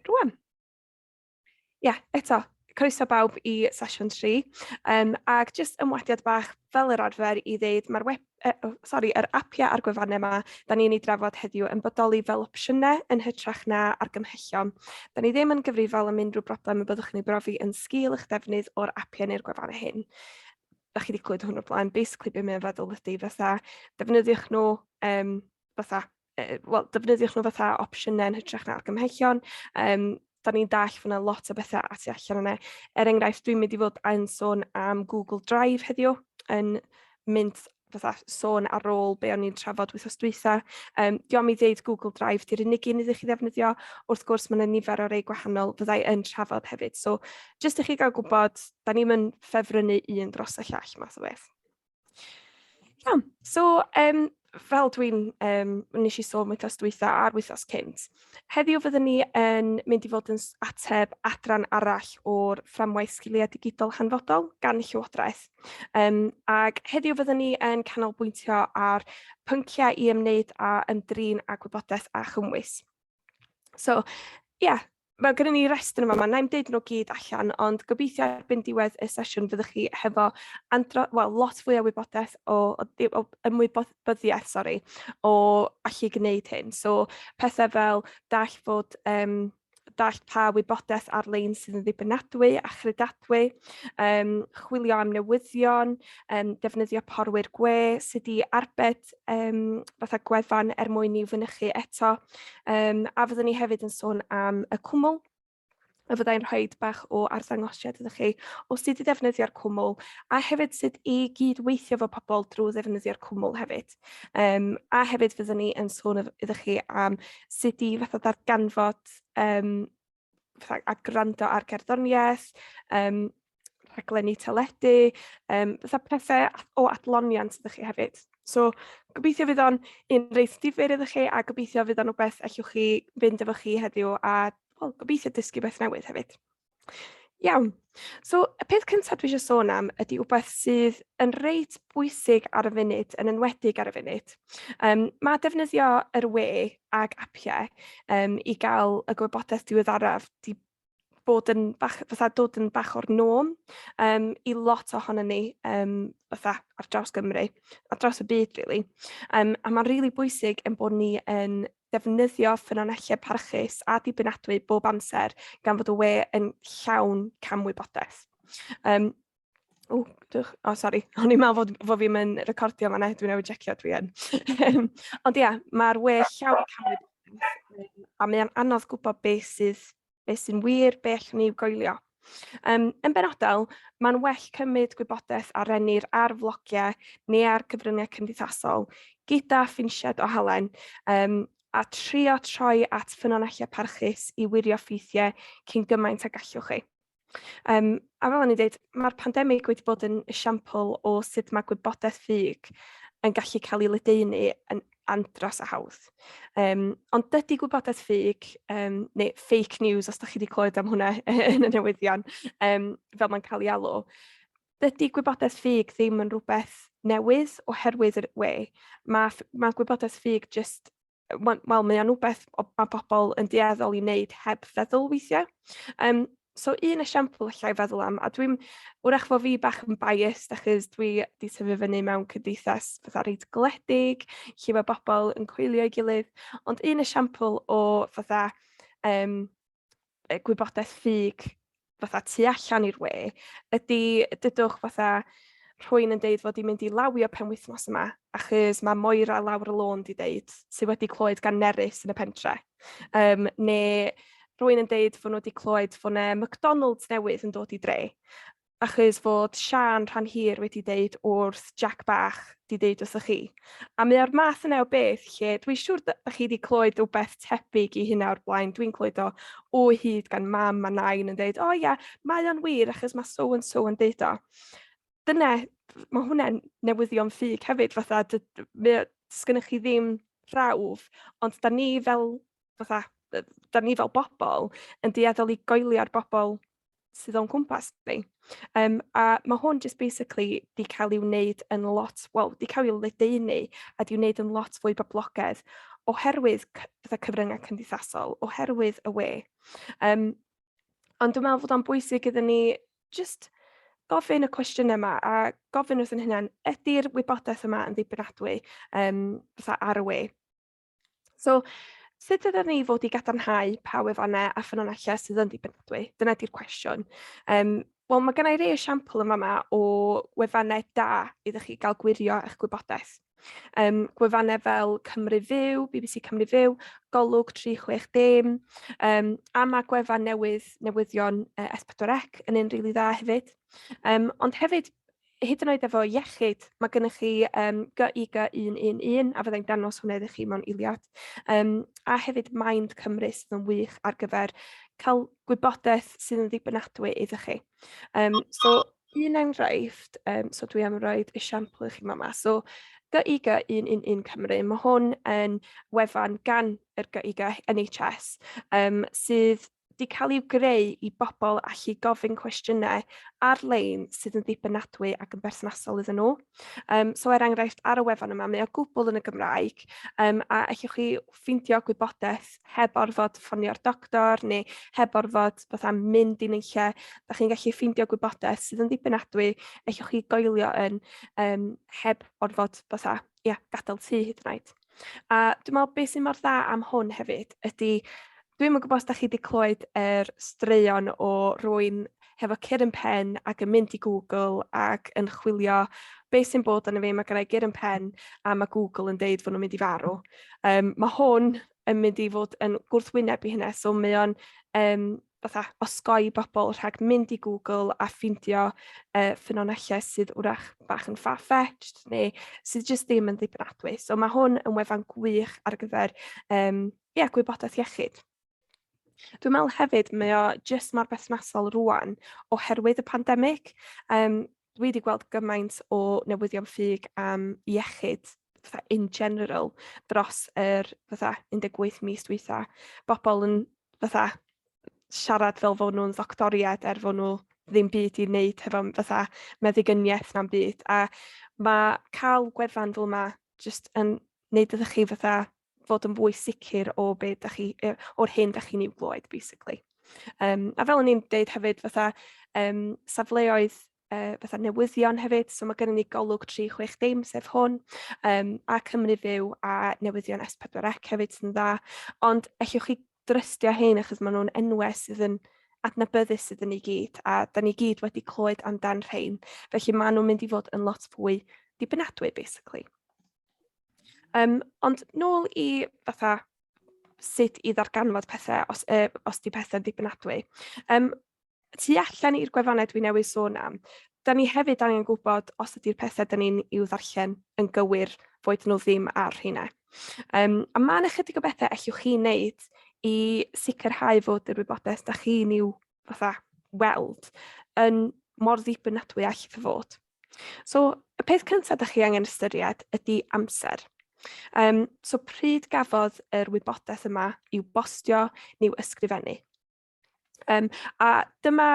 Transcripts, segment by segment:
rwan. Ie, yeah, eto, croeso bawb i sesiwn 3. Ac jyst ymwadiad bach fel yr arfer i ddeud mae'r web, oh, sorry, yr apiau a'r gwefannau yma da ni'n ei drafod heddiw yn bodoli fel opsiynau yn hytrach na argymhellion. Da ni ddim yn gyfrifol am unrhyw broblem y byddwch yn ei brofi yn sgil eich defnydd o'r apiau neu'r gwefannau hyn. Da chi wedi clywed hwn o'r blaen, basically be mae'n feddwl ydy fatha defnyddiwch nhw fatha wel, defnyddiwch nhw fatha opsiynau yn hytrach na argymhellion. Da ni'n dall fod yna lot o bethau at allan yna. Er enghraifft, dwi'n mynd i fod yn sôn am Google Drive heddiw, yn mynd fatha sôn ar ôl be o'n i'n trafod wythnos dwytha. Diolch i ddeud Google Drive di'r unig un iddo chi ddefnyddio. Wrth gwrs, mae yna nifer o rei gwahanol fyddai yn trafod hefyd. So, jyst i chi gael gwybod, da ni'n mynd ffefrynu un dros y llall math o beth. Iawn, so fel dwi'n, nes i sôn wythnos dwytha a'r wythnos cynt, heddiw fyddwn ni yn mynd i fod yn ateb adran arall o'r fframwaith sgiliau digidol hanfodol gan y Llywodraeth. Ac heddiw fyddwn ni yn canolbwyntio ar pynciau i ymwneud â ymdrin â gwybodaeth a chynnwys. So, ie, yeah, mae gennym ni restr yma, mae na'n deud nhw gyd allan, ond gobeithio erbyn diwedd y sesiwn fyddwch chi hefo andro, well, lot fwy o wybodaeth o, o, o ymwybyddiaeth, sori, o allu gwneud hyn. So pethau fel dall fod um, dall pa wybodaeth ar-lein sydd yn ddibynadwy a chredadwy, chwilio am newyddion, defnyddio porwyr gwe, sut i arbed fatha gwefan er mwyn i'w fynychu eto. A fyddwn ni hefyd yn sôn am y cwmwl, a fyddai'n rhoi bach o arddangosiad iddo chi o sut i ddefnyddio'r cwmwl a hefyd sut i gyd-weithio efo pobl drwy ddefnyddio'r cwmwl hefyd. A hefyd fyddwn ni yn sôn iddo chi am sut i fatha ddarganfod fatha, a gwrando ar gerddoriaeth, rhaglenni teledu, fatha pethau o adloniant ydych chi hefyd. So gobeithio fydd o'n un reit difyr iddo chi a gobeithio fydd o'n rhywbeth allwch chi fynd efo chi heddiw a well, gobeithio dysgu beth newydd hefyd. Iawn. So, y peth cyntaf dwi eisiau sôn am ydy wbeth sydd yn reit bwysig ar y funud, yn enwedig ar y funud. Mae defnyddio yr we ag apiau i gael y gwybodaeth diweddaraf di bod yn bach, fatha dod yn bach o'r norm i lot ohono ni fatha ar draws Gymru, ar draws y byd really. A mae'n rili really bwysig yn bod ni yn defnyddio ffynonellau parchus a dibynadwy bob amser gan fod y we yn llawn camwybodaeth. O, dwch, o, sori, o'n i'n meddwl fod fi'n mynd recordio fan'na, dwi newydd checio, dwi yn. Ond ia, mae'r we llawn camwybodaeth, a mae o'n anodd gwybod beth sydd, beth sy'n wir, beth allwn ni goelio. Yn benodol, mae'n well cymryd gwybodaeth a rennir ar flogiau neu ar cyfryngau cymdeithasol gyda phinsied o halen, a trio troi at ffynonellau parchus i wirio ffeithiau cyn gymaint â gallwch chi. A fel o'n i'n dweud, mae'r pandemig wedi bod yn esiampl o sut mae gwybodaeth ffug yn gallu cael ei ledaenu yn andros a hawdd. Ond dydy gwybodaeth ffug, neu fake news os da chi wedi clywed am hwnna yn y newyddion, fel mae'n cael ei alw, dydy gwybodaeth ffug ddim yn rhywbeth newydd oherwydd yr we. Mae gwybodaeth ffug jyst wel, mae o'n rhywbeth mae pobl yn dueddol i wneud heb feddwl weithiau. So un esiampl allai feddwl am, a dwi'n, wrach fod fi bach yn biased achos dwi wedi tyfu fyny mewn cymdeithas fatha reit gwledig, lle mae bobl yn coelio ei gilydd, ond un esiampl o fatha gwybodaeth ffug fatha tu allan i'r we ydy, dydwch fatha rhywun yn deud fod i'n mynd i lawio penwythnos yma achos mae Moira lawr y lôn di deud, sydd wedi clywed gan Nerys yn y pentre. Neu rhywun yn deud fod nhw wedi clywed fod 'na McDonald's newydd yn dod i dre achos fod Siân rhan hir wedi deud wrth Jack bach di deud wrthoch chi. A mae o'r math yna o beth lle dwi'n siŵr da chi wedi clywed rhywbeth tebyg i hynna o'r blaen. Dwi'n clywed o o hyd gan mam a nain yn deud, o ia, mae o'n wir achos mae so and so yn deud o. Dyna, mae hwnna'n newyddion ffug hefyd, fatha, sgynnych chi ddim prawf, ond da ni fel, fatha, da ni fel bobl yn dueddol i goelio'r bobl sydd o'n cwmpas ni. A mae hwn just basically di cael ei wneud yn lot, wel, di cael ei ledaenu a di wneud yn lot fwy boblogaidd oherwydd fatha cyfryngau cymdeithasol, oherwydd y we. Ond dwi'n meddwl fod o'n bwysig iddyn ni jyst gofyn y cwestiynau yma a gofyn wrth yn hunain, ydy'r wybodaeth yma yn ddibynadwy fatha ar y we? So, sut ydyn ni fod i gadarnhau pa wefannau a ffynonellau sydd yn ddibynadwy? Dyna di'r cwestiwn. Wel, mae gennau rei esiampl yn fama o wefannau da iddo chi gael gwirio eich gwybodaeth. Gwefannau fel Cymru Fyw, BBC Cymru Fyw, Golwg 360, a mae gwefan newydd, newyddion S4C yn un rili dda hefyd. Ond hefyd, hyd yn oed efo iechyd, mae gennych chi GIG 111, a fyddai'n dangos hwnna iddo chi mewn eiliad. A hefyd Mind Cymru sydd yn wych ar gyfer cael gwybodaeth sydd yn ddibynadwy iddo chi. So, un enghraifft, so dwi am roi esiampl i chi yma. So, GIG 111 Cymru, mae hwn yn wefan gan yr GIG NHS, sydd 'di cael i'w greu i bobl allu gofyn cwestiynau ar-lein sydd yn ddibynadwy ac yn berthnasol iddyn nhw. So er enghraifft, ar y wefan yma, mae o gwbl yn y Gymraeg, a allwch chi ffeindio gwybodaeth heb orfod ffonio'r doctor neu heb orfod fatha mynd i nunlle. Da chi'n gallu ffeindio gwybodaeth sydd yn ddibynadwy, allwch chi goelio yn heb orfod fatha, ia, gadael tŷ hyd yn oed. A dwi'n meddwl beth sy'n mor dda am hwn hefyd ydy, dwi'm yn gwybod os da chi wedi clywed yr straeon o rywun hefo cur yn pen ac yn mynd i Google ac yn chwilio beth sy'n bod arno fi, mae gennau gur yn pen a mae Google yn deud fod nhw'n mynd i farw. Mae hwn yn mynd i fod yn gwrthwyneb i hynna, so mae o'n fatha osgoi bobl rhag mynd i Google a ffeindio ffynonellau sydd wrach bach yn far-fetched neu sydd jyst ddim yn ddibynadwy. So mae hwn yn wefan gwych ar gyfer yeah, gwybodaeth iechyd. Dwi'n meddwl hefyd mae o jyst mor berthnasol rwan oherwydd y pandemig. Dwi wedi gweld gymaint o newyddion ffug am iechyd fatha in general dros yr fatha 18 mis dwytha. Bobl yn fatha siarad fel fod nhw'n ddoctoriad er fod nhw ddim byd i wneud hefo fatha meddigyniaeth na'n byd. A mae cael gwefan fel yma jyst yn wneud iddo chi fatha fod yn fwy sicr o be da chi, o'r hyn da chi'n i'w glywed, basically. A fel o'n i'n deud hefyd, fatha safleoedd fatha newyddion hefyd, so mae gennym ni Golwg 360, sef hwn, a Cymru Fyw a newyddion S4C hefyd sy'n dda, ond ellwch chi drystio hein achos maen nhw'n enwau sydd yn adnabyddus iddyn ni gyd, a da ni gyd wedi clywed amdan rhein, felly maen nhw'n mynd i fod yn lot fwy dibynadwy, basically. Ond nôl i fatha sut i ddarganfod pethau os di pethau'n ddibynadwy. Tu allan i'r gwefannau dwi newydd sôn am, da ni hefyd angen gwybod os ydy'r pethau da ni'n i'w ddarllen yn gywir, boed nhw ddim ar rheina. A mae yna chydig o bethau allwch chi wneud i sicrhau fod yr wybodaeth da chi'n i'w fatha weld yn mor ddibynadwy all fod. So, y peth cyntaf da chi angen ystyried ydy amser. So, pryd gafodd yr wybodaeth yma i'w bostio neu ysgrifennu? A dyma,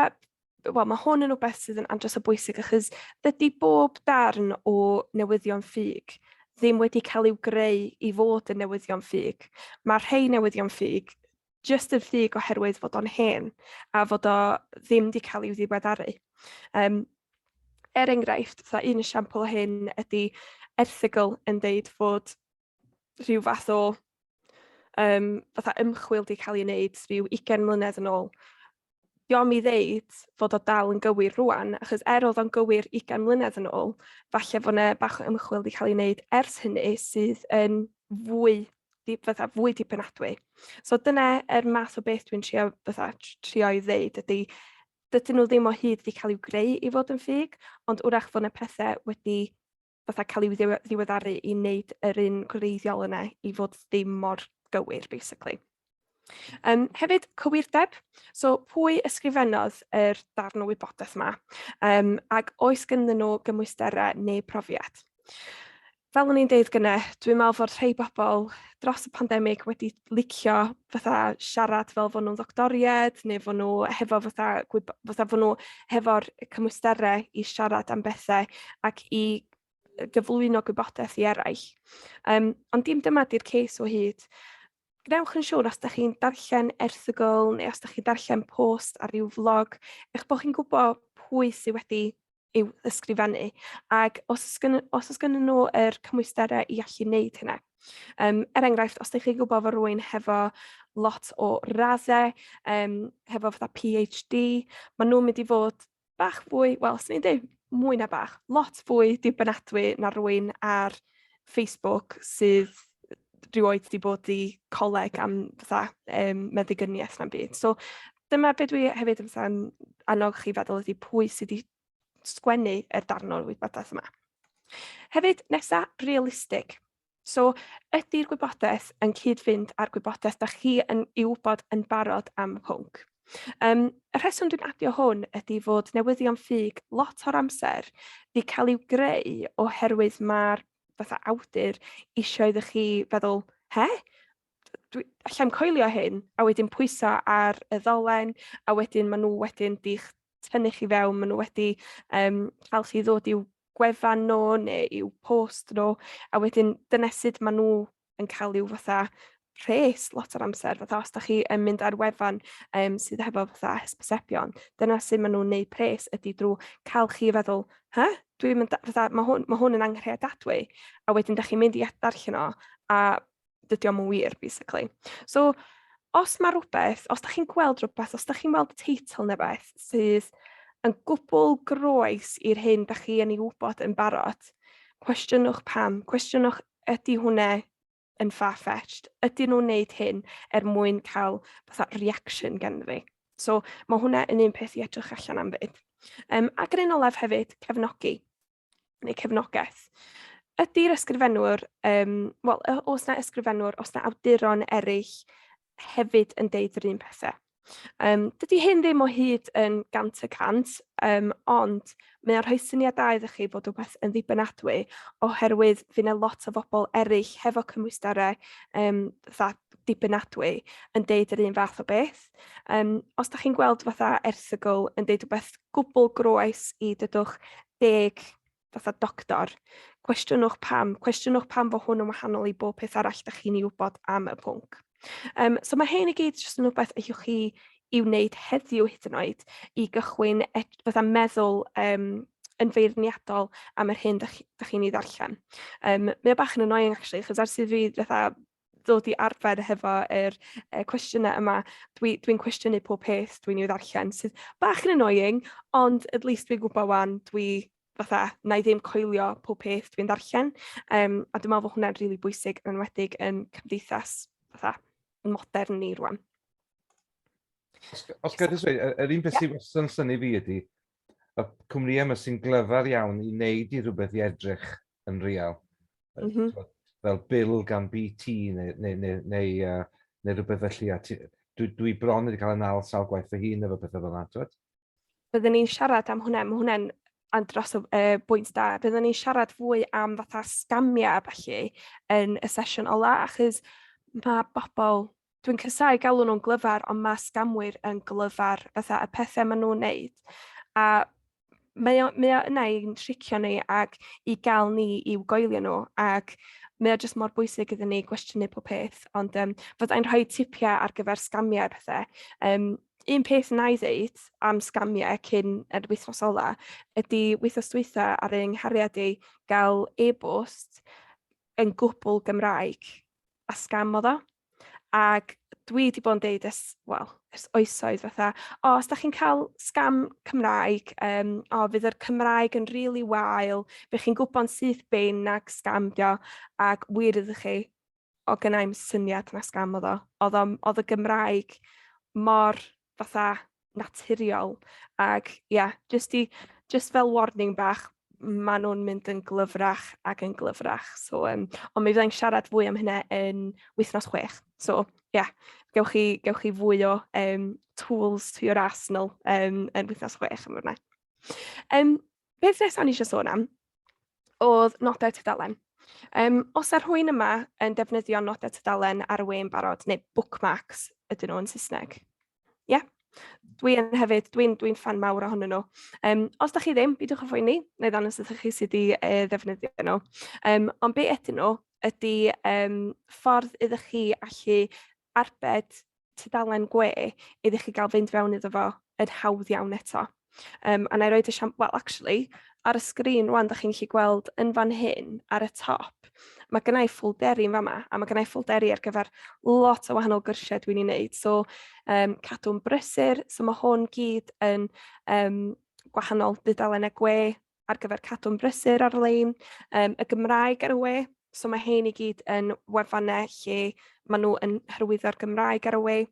wel, mae hwn yn rhywbeth sydd yn andros o bwysig achos dydy bob darn o newyddion ffug ddim wedi cael i'w greu i fod yn newyddion ffug. Mae rhai newyddion ffug jyst yn ffug oherwydd fod o'n hen a fod o ddim wedi cael i'w ddiweddaru. Er enghraifft, fatha un esiampl o hyn ydy erthygl yn deud fod rhyw fath o fatha ymchwil wedi cael ei wneud rhyw 20 mlynedd yn ôl. Dio'm i ddeud fod o dal yn gywir rwan, achos er oedd o'n gywir 20 mlynedd yn ôl, falle fod 'na bach o ymchwil wedi cael ei wneud ers hynny sydd yn fwy, fatha, fwy dibynadwy. So dyna yr math o beth dwi'n trio, fatha, trio i ddeud ydy, dydyn nhw ddim o hyd wedi cael eu greu i fod yn ffug, ond wrach fod 'na pethau wedi fatha cael ei ddiweddaru i wneud yr un gwreiddiol yna i fod ddim mor gywir, basically. Hefyd, cywirdeb. So, pwy ysgrifennodd yr darn o wybodaeth yma? Ac oes ganddyn nhw gymwysterau neu profiad? Fel o'n i'n deud gynne, dwi'n meddwl fod rhai bobl dros y pandemig wedi licio fatha siarad fel fod nhw'n ddoctoried neu fod nhw hefo fatha, fatha fod nhw hefo'r cymwysterau i siarad am bethau ac i gyflwyno gwybodaeth i eraill. Ond dim dyma di'r case o hyd. Gwnewch yn siŵr os da chi'n darllen erthygl neu os da chi'n darllen post ar ryw flog, eich bod chi'n gwybod pwy sydd wedi i'w ysgrifennu ac os oes gennyn nhw yr cymwysterau i allu wneud hynna. Er enghraifft, os ydych chi'n gwybod fod rhywun hefo lot o raddau, hefo fatha PhD, maen nhw'n mynd i fod bach fwy, wel, os ni'n dweud mwy na bach, lot fwy dibynadwy na rhywun ar Facebook sydd rioed wedi bod i coleg am fatha meddigyniaeth na'n byd. So dyma be dwi hefyd yn fatha annog chi feddwl ydy pwy sydd wedi sgwennu yr darn o'r wybodaeth yma. Hefyd, nesa, realistig. So, ydy'r gwybodaeth yn cyd-fynd â'r gwybodaeth da chi yn ei wybod yn barod am y pwnc? Y rheswm dwi'n adio hwn ydy fod newyddion ffug lot o'r amser di cael i'w greu oherwydd mae'r fatha awdur eisiau iddo chi feddwl, he? Dwi, allai'm coelio hyn, a wedyn pwyso ar y ddolen, a wedyn maen nhw wedyn di'ch tynnu chi fewn, maen nhw wedi cael chi ddod i'w gwefan nhw neu i'w post nhw, a wedyn dyna sut maen nhw yn cael i'w fatha pres lot o'r amser, fatha os da chi yn mynd ar wefan sydd hefo fatha hysbysebion, dyna sut maen nhw'n neud pres ydy drwy cael chi feddwl, ha? Dwi'n mynd, fatha, ma hwn yn anghredadwy, a wedyn da chi'n mynd i darllen o, a dydy o'm yn wir, basically. So, os mae rhywbeth, os da chi'n gweld rhywbeth, os da chi'n weld teitl neu beth sydd yn gwbl groes i'r hyn da chi yn ei wybod yn barod, cwestiynwch pam, cwestiynwch ydy hwnna yn far-fetched, ydy nhw'n neud hyn er mwyn cael fatha reaction gen fi. So mae hwnna yn un peth i edrych allan am fyd. Ac yn un olaf hefyd, cefnogi neu cefnogaeth. Ydy'r ysgrifenwr, wel, oes na ysgrifenwr, oes na awduron eraill hefyd yn deud yr un pethau? Dydy hyn ddim o hyd yn 100%, ond mae o'n rhoi syniad da iddo chi fod rhywbeth yn ddibynadwy oherwydd fydd yna lot o bobl eraill hefo cymwysterau fatha dibynadwy yn deud yr un fath o beth. Os da chi'n gweld fatha erthygl yn deud rhywbeth gwbl groes i dydwch deg fatha doctor, cwestiynwch pam, cwestiynwch pam fod hwn yn wahanol i bob peth arall da chi'n ei wybod am y pwnc. So mae hyn i gyd jyst yn rhywbeth allwch chi i'w wneud heddiw hyd yn oed i gychwyn fatha meddwl yn feirniadol am yr hyn da chi'n ei ddarllen. Mae o bach yn annoying actually, achos ers i fi fatha ddod i arfer hefo yr cwestiynau yma, dwi'n cwestiynu pob peth dwi'n ei ddarllen, sydd bach yn annoying, ond at least dwi'n gwybod wan, dwi fatha, na i ddim coelio pob peth dwi'n ddarllen. A dwi'n meddwl fod hwnna'n rili really bwysig, yn enwedig yn cymdeithas fatha modern ni rwan. Os gael dweud, yr un peth sydd wastad yn synnu fi ydy, y cwmnïau yma sy'n glyfar iawn i wneud i rhywbeth i edrych yn real. Fel Bill gan BT neu rhywbeth felly. A ti, dwi bron wedi cael yn nal sawl gwaith fy hun efo pethau fel yna, ti'n Byddwn ni'n siarad am hwnna, mae hwnna'n andros o bwynt da. Byddwn ni'n siarad fwy am fatha sgamiau a ballu yn y sesiwn ola, achos mae bobl, dwi'n casáu galw nhw'n glyfar, ond mae sgamwyr yn glyfar, fatha y pethau maen nhw'n neud. A mae o yna i'n tricio ni ac i gael ni i'w goelio nhw, ac mae o jyst mor bwysig iddyn ni gwestiynu pob peth, ond fyddai'n rhoi tipiau ar gyfer sgamiau a pethau. Un peth wna i ddeud am sgamiau cyn yr wythnos ola ydy wythnos dwytha ar yng nghariad i gael e-bost yn gwbl Gymraeg a scam oedd o. Ac dwi wedi bod yn deud ers, wel, ers oesoedd fatha, o, os da chi'n cael scam Cymraeg, o, fydd yr Cymraeg yn rili really wael, fe chi'n gwybod yn syth bin nag scam dio, ac wir ydych chi, o gynna i'm syniad na scam oedd o. Oedd y Gymraeg mor fatha naturiol ac ie, yeah, just fel warning bach, maen nhw'n mynd yn glyfrach ac yn glyfrach. So, ond mi fyddai'n siarad fwy am hynna yn wythnos 6. So, ie, yeah, gewch chi fwy o tools to your arsenal yn wythnos 6 am hwnna. Beth nesaf ni eisiau sôn am oedd nodau tudalen. Os ar rhywun yma yn defnyddio nodau tudalen ar y we yn barod, neu bookmarks ydyn nhw yn Saesneg. Ie, yeah. Dwi yn hefyd, dwi'n dwi ffan mawr ohonyn nhw. Os da chi ddim, bidwch â phoeni, neu ddangos wrthych chi sut i ddefnyddio nhw. Ond be ydyn nhw ydy ffordd iddo chi allu arbed tudalen gwe iddo chi gael fynd fewn iddo fo yn hawdd iawn eto. A na i roed esiampl, well, actually, ar y sgrin rwan, da chi'n gallu gweld yn fan hyn, ar y top, mae gennau ffolderi yn fama, a mae gennau ffolderi ar gyfer lot o wahanol gyrsiau dwi'n ei wneud. So, cadw'n brysur, so mae hwn gyd yn gwahanol dudalennau gwe ar gyfer cadw'n brysur ar-lein, y Gymraeg ar y we, so mae hein i gyd yn wefannau lle maen nhw yn hyrwyddo'r Gymraeg ar y we.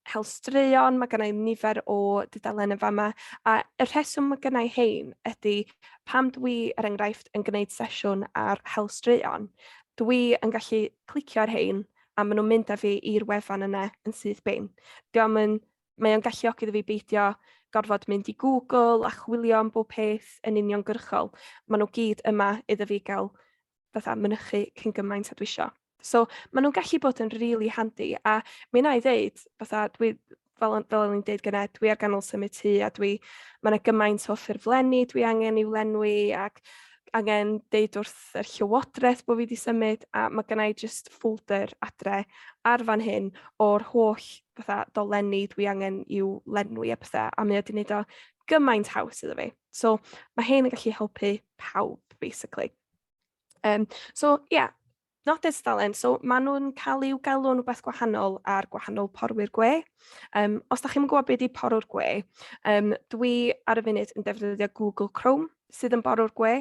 Hel straeon, mae gennau nifer o dudalennau fama, a y rheswm mae gennau hein ydy pam dwi, er enghraifft, yn gwneud sesiwn ar hel straeon, dwi yn gallu clicio ar hein a maen nhw'n mynd â fi i'r wefan yna yn syth bin. Dio'm yn mae o'n galluogi iddo fi beidio gorfod mynd i Google a chwilio am bob peth yn uniongyrchol. Maen nhw gyd yma iddo fi gael fatha mynychu cyn gymaint a dwi isio. So maen nhw'n gallu bod yn rili handi, a mi wna i ddeud, fatha dwi, fel o'n i'n deud gynnau, dwi ar ganol symud tŷ a dwi, mae yna gymaint o ffurflenni dwi angen i'w lenwi ac angen deud wrth yr llywodraeth bod fi wedi symud, a mae gennau just folder adre ar fan hyn o'r holl fatha dolenni dwi angen i'w lenwi a pethau, a mae o wedi gwneud o gymaint haws iddo fi. So mae hyn yn gallu helpu pawb, basically. So, ie, yeah, nodau tudalen. So, maen nhw'n cael i'w galw'n rhywbeth gwahanol ar gwahanol porwyr gwe. Os da chi'n gwybod beth ydy porwr gwe, dwi ar y funud yn defnyddio Google Chrome, sydd yn borwr gwe.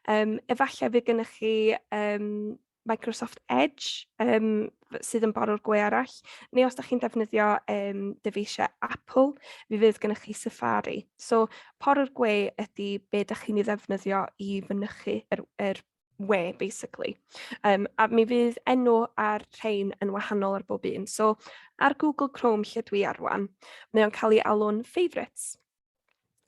Efallai fydd gennych chi Microsoft Edge, sydd yn borwr gwe arall, neu os da chi'n defnyddio dyfeisiau Apple, mi fydd gennych chi Safari. So, porwr gwe ydy be da chi'n ei ddefnyddio i fynychu yr we, basically. A mi fydd enw ar rhain yn wahanol ar bob un. So, ar Google Chrome lle dwi ar rwan, mae o'n cael ei alw'n favourites.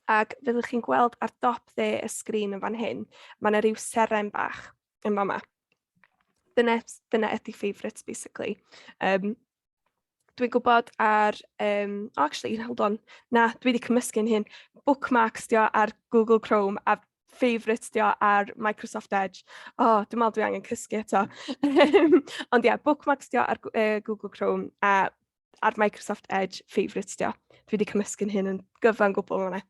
Ac fyddwch chi'n gweld ar dop dde y sgrin yn fan hyn, mae yna rhyw seren bach yn fama. Dyna ydy favourites, basically. Dwi'n gwybod ar... Oh, actually, hold on. Na, dwi wedi cymysgu'n hyn. Bookmarks dio ar Google Chrome a favourites dio ar Microsoft Edge. Oh, dwi'n meddwl dwi angen cysgu eto. Ond ie, yeah, bookmarks dio ar Google Chrome a ar Microsoft Edge favourites dio. Dwi wedi cymysgu'n hyn yn gyfan gwbl yna.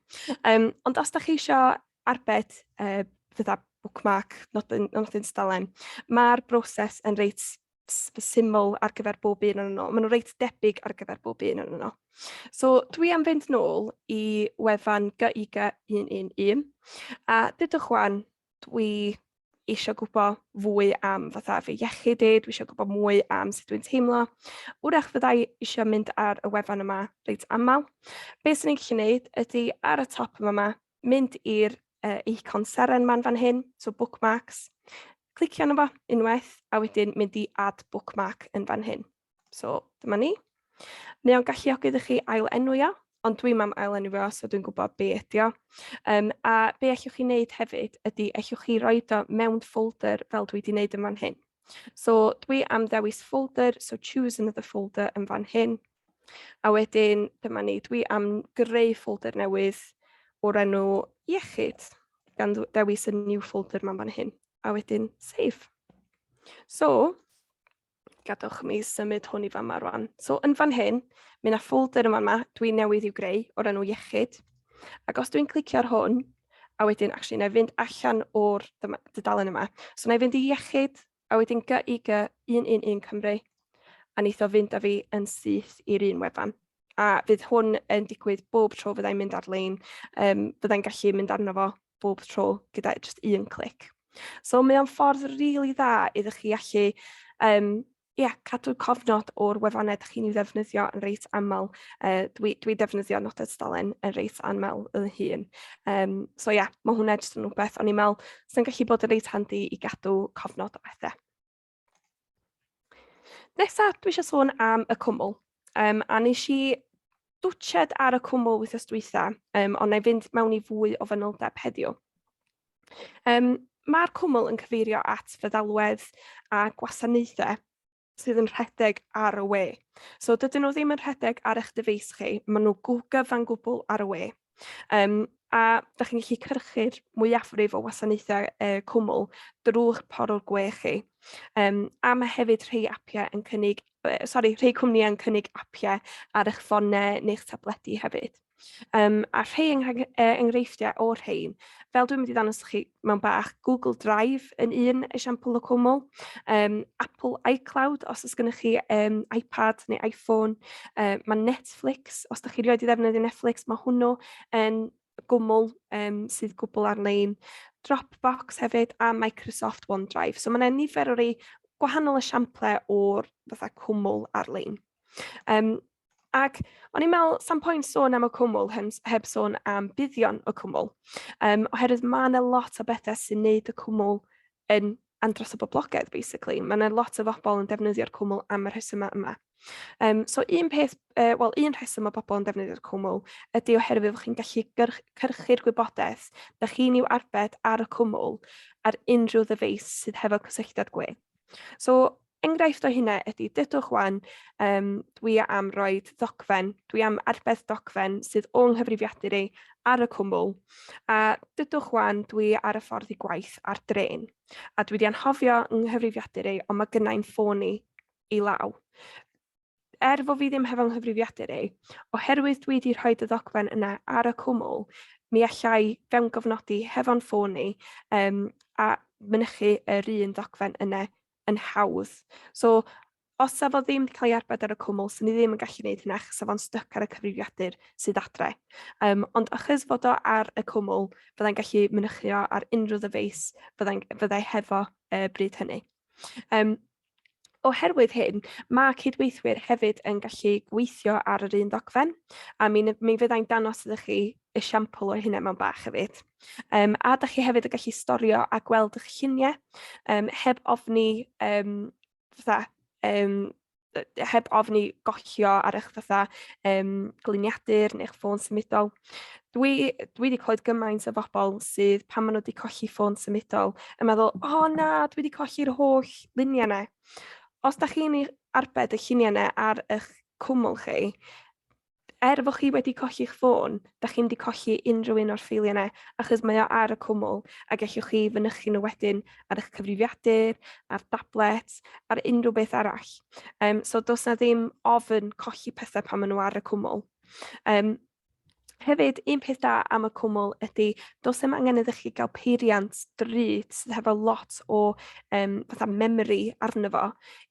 Ond os da chi eisiau arbed fydda bookmark, nodyn tudalen, mae'r broses yn reit syml ar gyfer bob un o'n nhw. Maen nhw reit debyg ar gyfer bob un o'n nhw. So dwi am fynd nôl i wefan GIG 111 a dydwch wan, dwi eisiau gwybod fwy am fatha fy iechyd i, dwi eisiau gwybod mwy am sut dwi'n teimlo. Wrach fyddai eisiau mynd ar y wefan yma reit aml. Be sy'n ni'n gallu gwneud ydy ar y top yma, mynd i'r icon seren ma'n fan hyn, so bookmarks, clicio arno fo unwaith, a wedyn mynd i add bookmark yn fan hyn. So dyma ni. Mae o'n galluogi iddo chi ail enwi o, ond dwi'm am ail enwi fo, so dwi'n gwybod be ydi o. A be allwch chi wneud hefyd ydy allwch chi roed o mewn folder fel dwi wedi wneud yn fan hyn. So dwi am ddewis folder, so choose another folder yn fan hyn. A wedyn dyma ni, dwi am greu folder newydd o'r enw iechyd, gan ddewis y new folder ma'n fan hyn, a wedyn save. So, gadewch mi symud hwn i fama rwan. So, yn fan hyn, mae yna folder yn fama dwi newydd i'w greu o'r enw iechyd. Ac os dwi'n clicio ar hwn, a wedyn, actually, na i fynd allan o'r dudalen yma. So, na i fynd i iechyd, a wedyn GIG 111 Cymru, a neith o fynd â fi yn syth i'r un wefan. A fydd hwn yn digwydd bob tro fyddai'n mynd ar-lein, fyddai'n gallu mynd arno fo bob tro gyda just un clic. So mae o'n ffordd rili really dda iddo chi allu yeah, cadw cofnod o'r wefannau ydych chi'n ei ddefnyddio yn reit aml. Dwi defnyddio nodau tudalen yn reit aml yn hun. So ie, yeah, mae hwnna jyst yn rhywbeth o'n i'n meddwl sy'n gallu bod yn reit handi i gadw cofnod o bethau. Nesa, dwi eisiau sôn am y cwmwl. A nes i dwtsied ar y cwmwl wythnos dwytha, ond na i fynd mewn i fwy o fanyldeb heddiw. Mae'r cwmwl yn cyfeirio at feddalwedd a gwasanaethau. sydd yn rhedeg ar y we. So dydyn nhw ddim yn rhedeg ar eich dyfeis chi, maen nhw gyfan gwbl ar y we. A da chi'n gallu cyrchu'r mwyafrif o wasanaethau cwmwl drwy'ch porwr gwe chi. A mae hefyd rhai apiau yn cynnig, sori, rhai cwmnïau yn cynnig apiau ar eich ffonau neu'ch tabledi hefyd. A rhai enghreifftiau o'r rhain, fel dwi'n mynd i ddangos chi mewn bach, Google Drive yn un esiampl o cwmwl, Apple iCloud os oes gennych chi iPad neu iPhone, mae Netflix, os ydych chi rioed i ddefnyddio Netflix, mae hwnnw yn gwmwl sydd gwbl ar-lein, Dropbox hefyd a Microsoft OneDrive. So mae yna nifer o rei gwahanol esiamplau o'r fatha cwmwl ar-lein. Ac o'n i'n meddwl, sa'm pwynt sôn am y cwmwl heb sôn am buddion y cwmwl. Oherwydd mae yna lot o bethau sy'n neud y cwmwl yn andros o boblogaidd, basically. Mae yna lot o bobl yn defnyddio'r cwmwl am y rhesymau yma. So un peth, wel, un rheswm o bobl yn defnyddio'r cwmwl ydy oherwydd fod chi'n gallu cyrchu'r gwybodaeth da chi'n i'w arbed ar y cwmwl ar unrhyw ddyfeis sydd hefo cysylltiad gwe. So, enghraifft o hynna ydy, dydwch wan, dwi am roed ddogfen, dwi am arbed dogfen sydd o'n nghyfrifiadur i ar y cwmwl, a dydwch wan, dwi ar y ffordd i gwaith ar drên, a dwi wedi anghofio nghyfrifiadur i, ond mae gynnau'n ffôn i i law. Er fo fi ddim hefo nghyfrifiadur i, oherwydd dwi wedi rhoi y ddogfen yna ar y cwmwl, mi allai fewngofnodi hefo'n ffôn i a mynychu yr un ddogfen yna yn hawdd. So, os sa fo ddim wedi cael ei arbed ar y cwmwl, swn i ddim yn gallu gwneud hynna achos sa fo'n styc ar y cyfrifiadur sydd adre. Ond achos fod o ar y cwmwl, fyddai'n gallu mynychu o ar unrhyw ddyfeis fyddai hefo bryd hynny. Oherwydd hyn, mae cydweithwyr hefyd yn gallu gweithio ar yr un ddogfen, a mi fyddai'n dangos iddo chi esiampl o hynna mewn bach hefyd. A da chi hefyd yn gallu storio a gweld eich lluniau heb ofni fatha, heb ofni gollio ar eich fatha gliniadur neu'ch ffôn symudol. Dwi wedi clywed gymaint o bobl sydd pan maen nhw wedi colli ffôn symudol yn meddwl, o oh, na, dwi wedi colli'r holl luniau yna. Os da chi'n arbed y lluniau yna ar eich cwmwl chi, er fod chi wedi colli'ch ffôn, da chi'n wedi colli unrhyw un o'r ffeiliau yna, achos mae o ar y cwmwl, a gallwch chi fynychu nhw wedyn ar eich cyfrifiadur, ar dablet, ar unrhyw beth arall. So does na ddim ofn colli pethau pan maen nhw ar y cwmwl. Hefyd, un peth da am y cwmwl ydy, does dim angen iddo chi gael peiriant drud sydd hefo lot o fatha memory arno fo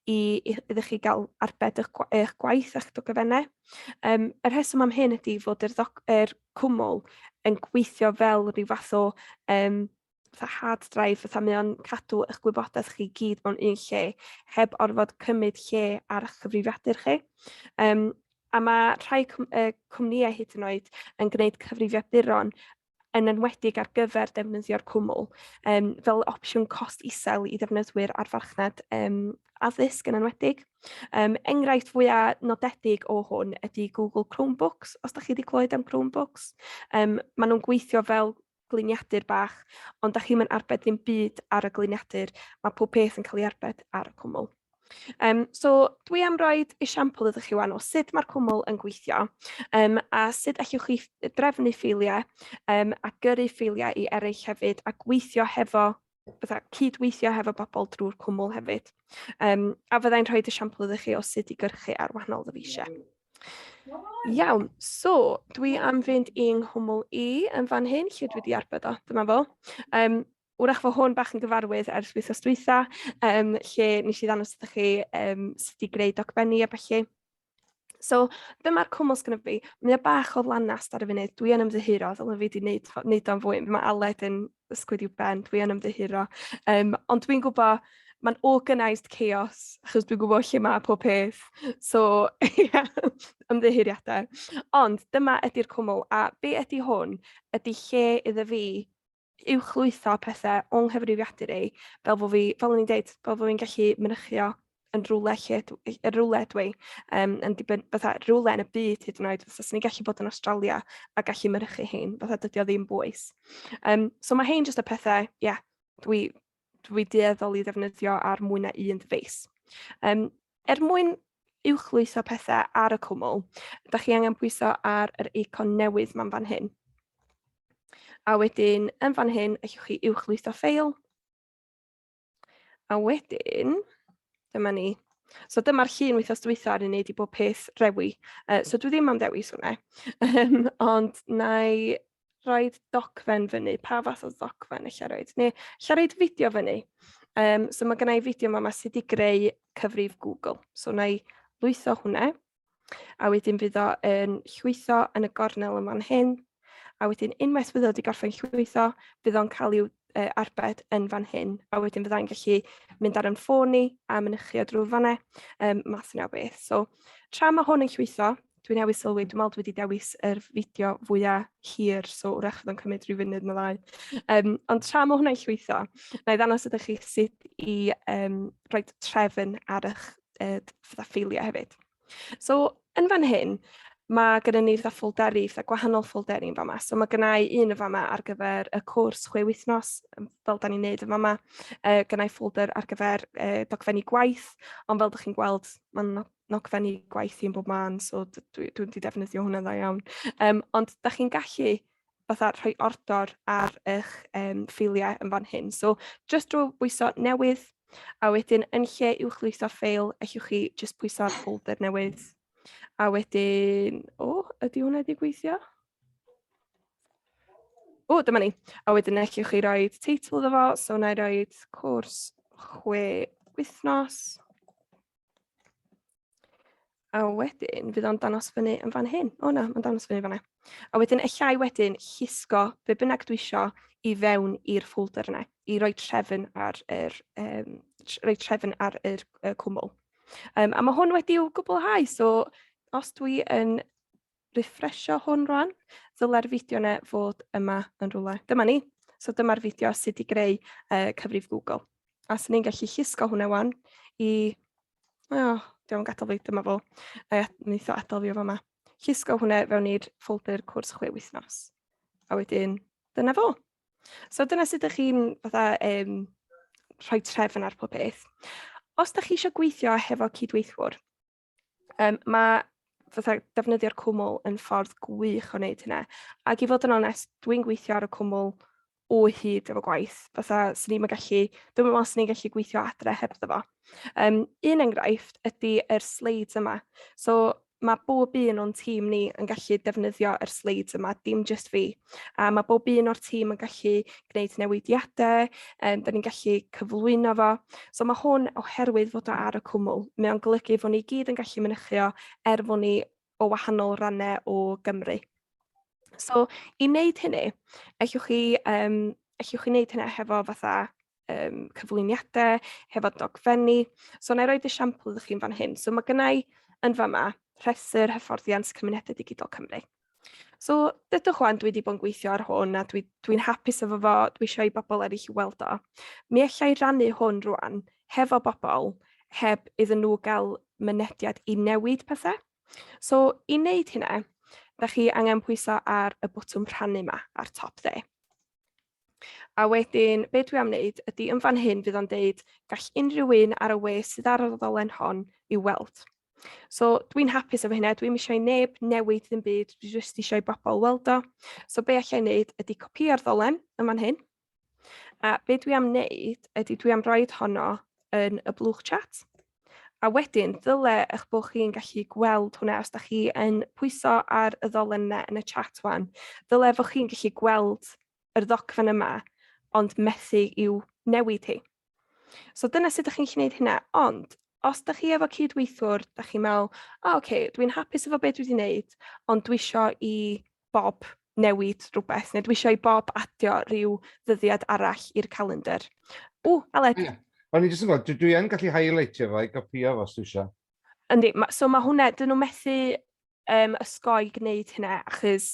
i iddo chi gael arbed eich gwaith a'ch dogfennau. Y rheswm am hyn ydy fod yr cwmwl yn gweithio fel rhyw fath o fatha hard drive, fatha mae o'n cadw eich gwybodaeth chi gyd mewn un lle, heb orfod cymryd lle ar eich cyfrifiadur chi. A mae rhai cwmnïau hyd yn oed yn gwneud cyfrifiaduron yn enwedig ar gyfer defnyddio'r cwmwl, fel opsiwn cost isel i ddefnyddwyr ar farchnad addysg yn enwedig. Enghraifft fwyaf nodedig o hwn ydy Google Chromebooks, os da chi wedi clywed am Chromebooks. Maen nhw'n gweithio fel gliniadur bach, ond da chi'm yn arbed ddim byd ar y gliniadur, mae pob peth yn cael ei arbed ar y cwmwl. So dwi am roed esiampl iddo chi wan o sut mae'r cwmwl yn gweithio a sut allwch chi drefnu ffeiliau a gyrru ffeiliau i eraill hefyd a gweithio hefo fatha cydweithio hefo bobl drwy'r cwmwl hefyd. A fyddai'n rhoi esiampl iddo chi o sut i gyrchu ar wahanol ddyfeisiau. Iawn, so dwi am fynd i nghwmwl i yn fan hyn, lle dwi wedi arbed o, dyma fo. Wrach fo hwn bach yn gyfarwydd ers wythnos dwytha, lle nes i ddangos iddo chi sut i greu dogfenni a ballu. So, dyma'r cwmwl sgynno fi. Mae o bach o lanast ar y funud. Dwi yn ymddiheuro, ddylwn fi wedi wneud o'n fwy. Mae Aled yn ysgwyd i'w ben, dwi yn ymddiheuro. Ond dwi'n gwybod, mae'n organised chaos, achos dwi'n gwybod lle mae pob peth. So, yeah, ymddiheuriadau. Ond dyma ydy'r cwmwl, a be ydy hwn? Ydy lle iddo fi uwchlwytho pethau o'n nghyfrifiadur i, fel fo fi, fel o'n i'n deud, fel fo fi'n gallu mynychu o yn rhywle lle yn rhywle dwi, yn dibyn, fatha rhywle yn y byd hyd yn oed, fatha swn i'n gallu bod yn Australia a gallu mynychu hein, fatha dydy o ddim bwys. So mae hein jyst y pethau, ie, yeah, dwi dueddol i ddefnyddio ar mwy na un ddyfeis. er mwyn uwchlwytho pethau ar y cwmwl, da chi angen pwyso ar yr eicon newydd ma'n fan hyn. A wedyn, yn fan hyn, allwch chi uwchlwytho ffeil. A wedyn, dyma ni. So dyma'r llun wythnos dwytha ar wneud i bob peth rewi. So dwi ddim am ddewis hwnna. Ond na i roed dogfen fyny. Pa fath o ddogfen ella roed? Neu ella roed fideo fyny. So mae gennau fideo yma sydd wedi greu cyfrif Google. So na i lwytho hwnna. A wedyn fydd o yn llwytho yn y gornel yn fan hyn. A wedyn unwaith fydd o wedi gorffen llwytho, fydd o'n cael i'w arbed yn fan hyn. A wedyn fyddai'n gallu mynd ar yn ffôn ni a mynychu o drwy fanna, math yna o beth. So tra mae hwn yn llwytho, dwi newydd sylwi, dwi'n meddwl dwi wedi dewis yr fideo fwyaf hir, so wrach fydd o'n cymryd rhyw funud neu ddau. Ond tra mae hwnna'n llwytho, na i ddangos ydych chi sut i rhoi trefn ar eich fatha ffeiliau hefyd. So, yn fan hyn, mae gennym ni fatha ffolderi, fatha gwahanol ffolderi yn fama. So mae gennau un yn fama ar gyfer y cwrs 6 wythnos, fel da ni'n neud yn fama. Gennau ffolder ar gyfer dogfennu gwaith, ond fel ydych chi'n gweld, mae'n nogfennu gwaith i'n bob man, so dwi wedi defnyddio hwnna'n dda iawn. Ond da chi'n gallu fatha rhoi ordor ar eich ffeiliau yn fan hyn. So, just drwy bwyso newydd, a wedyn yn lle uwchlwytho ffeil, allwch chi just pwyso ar folder newydd. A wedyn, o, oh, ydy hwnna wedi gweithio? O, dyma ni. A wedyn allwch chi roi teitl iddo fo, so wna i roi cwrs 6 wythnos. A wedyn, fydd o'n dangos fyny yn fan hyn. O na, mae'n dangos fyny fan'na. A wedyn, allai wedyn llusgo be bynnag dwi isio i fewn i'r ffolder yna, i roi trefn ar yr, rhoi trefn ar yr cwmwl. A mae hwn wedi'w gwblhau, so os dwi yn refresio hwn rwan, ddylai'r fideo yna fod yma yn rhywle. Dyma ni. So dyma'r fideo sut i greu cyfrif Google. A swn i'n gallu llusgo hwnna wan i. O, diolch yn gadael fi, dyma fo. A wneith o adael fi o fama. Llusgo hwnna fewn i'r ffolder cwrs 6 wythnos. A wedyn, dyna fo. So dyna sut ydych chi'n fatha, rhoi trefn ar pob peth. Os ydych chi eisiau gweithio hefo cydweithwyr, mae fatha defnyddio'r cwmwl yn ffordd gwych o wneud hynna. Ac i fod yn onest, dwi'n gweithio ar y cwmwl o hyd efo gwaith. Fatha, swn i'n gallu, dwi'n meddwl swn i'n gallu gweithio adre hebddo fo. Un enghraifft ydy yr slides yma. So mae bob un o'n tîm ni yn gallu defnyddio yr slides yma, dim just fi. A mae bob un o'r tîm yn gallu gwneud newidiadau, da ni'n gallu cyflwyno fo. So mae hwn oherwydd fod o ar y cwmwl. Mae o'n golygu fod ni gyd yn gallu mynychu o er fod ni o wahanol rannau o Gymru. So, i wneud hynny, allwch chi wneud hynny hefo fatha cyflwyniadau, hefo dogfenni. So, na i roed esiampl iddo chi'n fan hyn. So, mae gennau yn fama rhestr hyfforddiant Cymunedau Digidol Cymru. So, dydwch wan, dwi wedi bod yn gweithio ar hwn a dwi hapus efo fo, dwi eisiau i bobl eraill i weld o. Mi allai rannu hwn rwan hefo bobl heb iddyn nhw gael mynediad i newid pethau. So, i wneud hynna, da chi angen pwyso ar y botwm rhannu yma ar top dde. A wedyn, be dwi am wneud ydy yn fan hyn fydd o'n deud gall unrhyw un ar y we sydd ar y ddolen hon i'w weld. So dwi'n hapus efo hynna, dwi'm eisiau i neb newid ddim byd, dwi jyst eisiau i bobl weld o. So be allai wneud ydy copio'r ddolen yn fan hyn. A be dwi am wneud ydy dwi am roed honno yn y blwch chat. A wedyn, dyle eich bod chi'n gallu gweld hwnna os da chi yn pwyso ar y ddolen yna yn y chat wan. Dyle fod chi'n gallu gweld yr ddogfen yma, ond methu i'w newid hi. So dyna sut ydych chi'n gallu gwneud hynna. Ond os da chi efo cydweithwr, da chi'n meddwl, o, oh, okay, dwi'n hapus efo beth dwi wedi gwneud, ond dwi isio i Bob newid rhywbeth, neu dwi eisiau i Bob adio rhyw ddyddiad arall i'r calendar. O, Aled. Yeah. O'n i jyst yn gweld, dwi yn gallu highlightio fo i gopio fo os dwi eisiau. Yndi, so mae hwnna, dyn nhw methu osgoi gwneud hynna, achos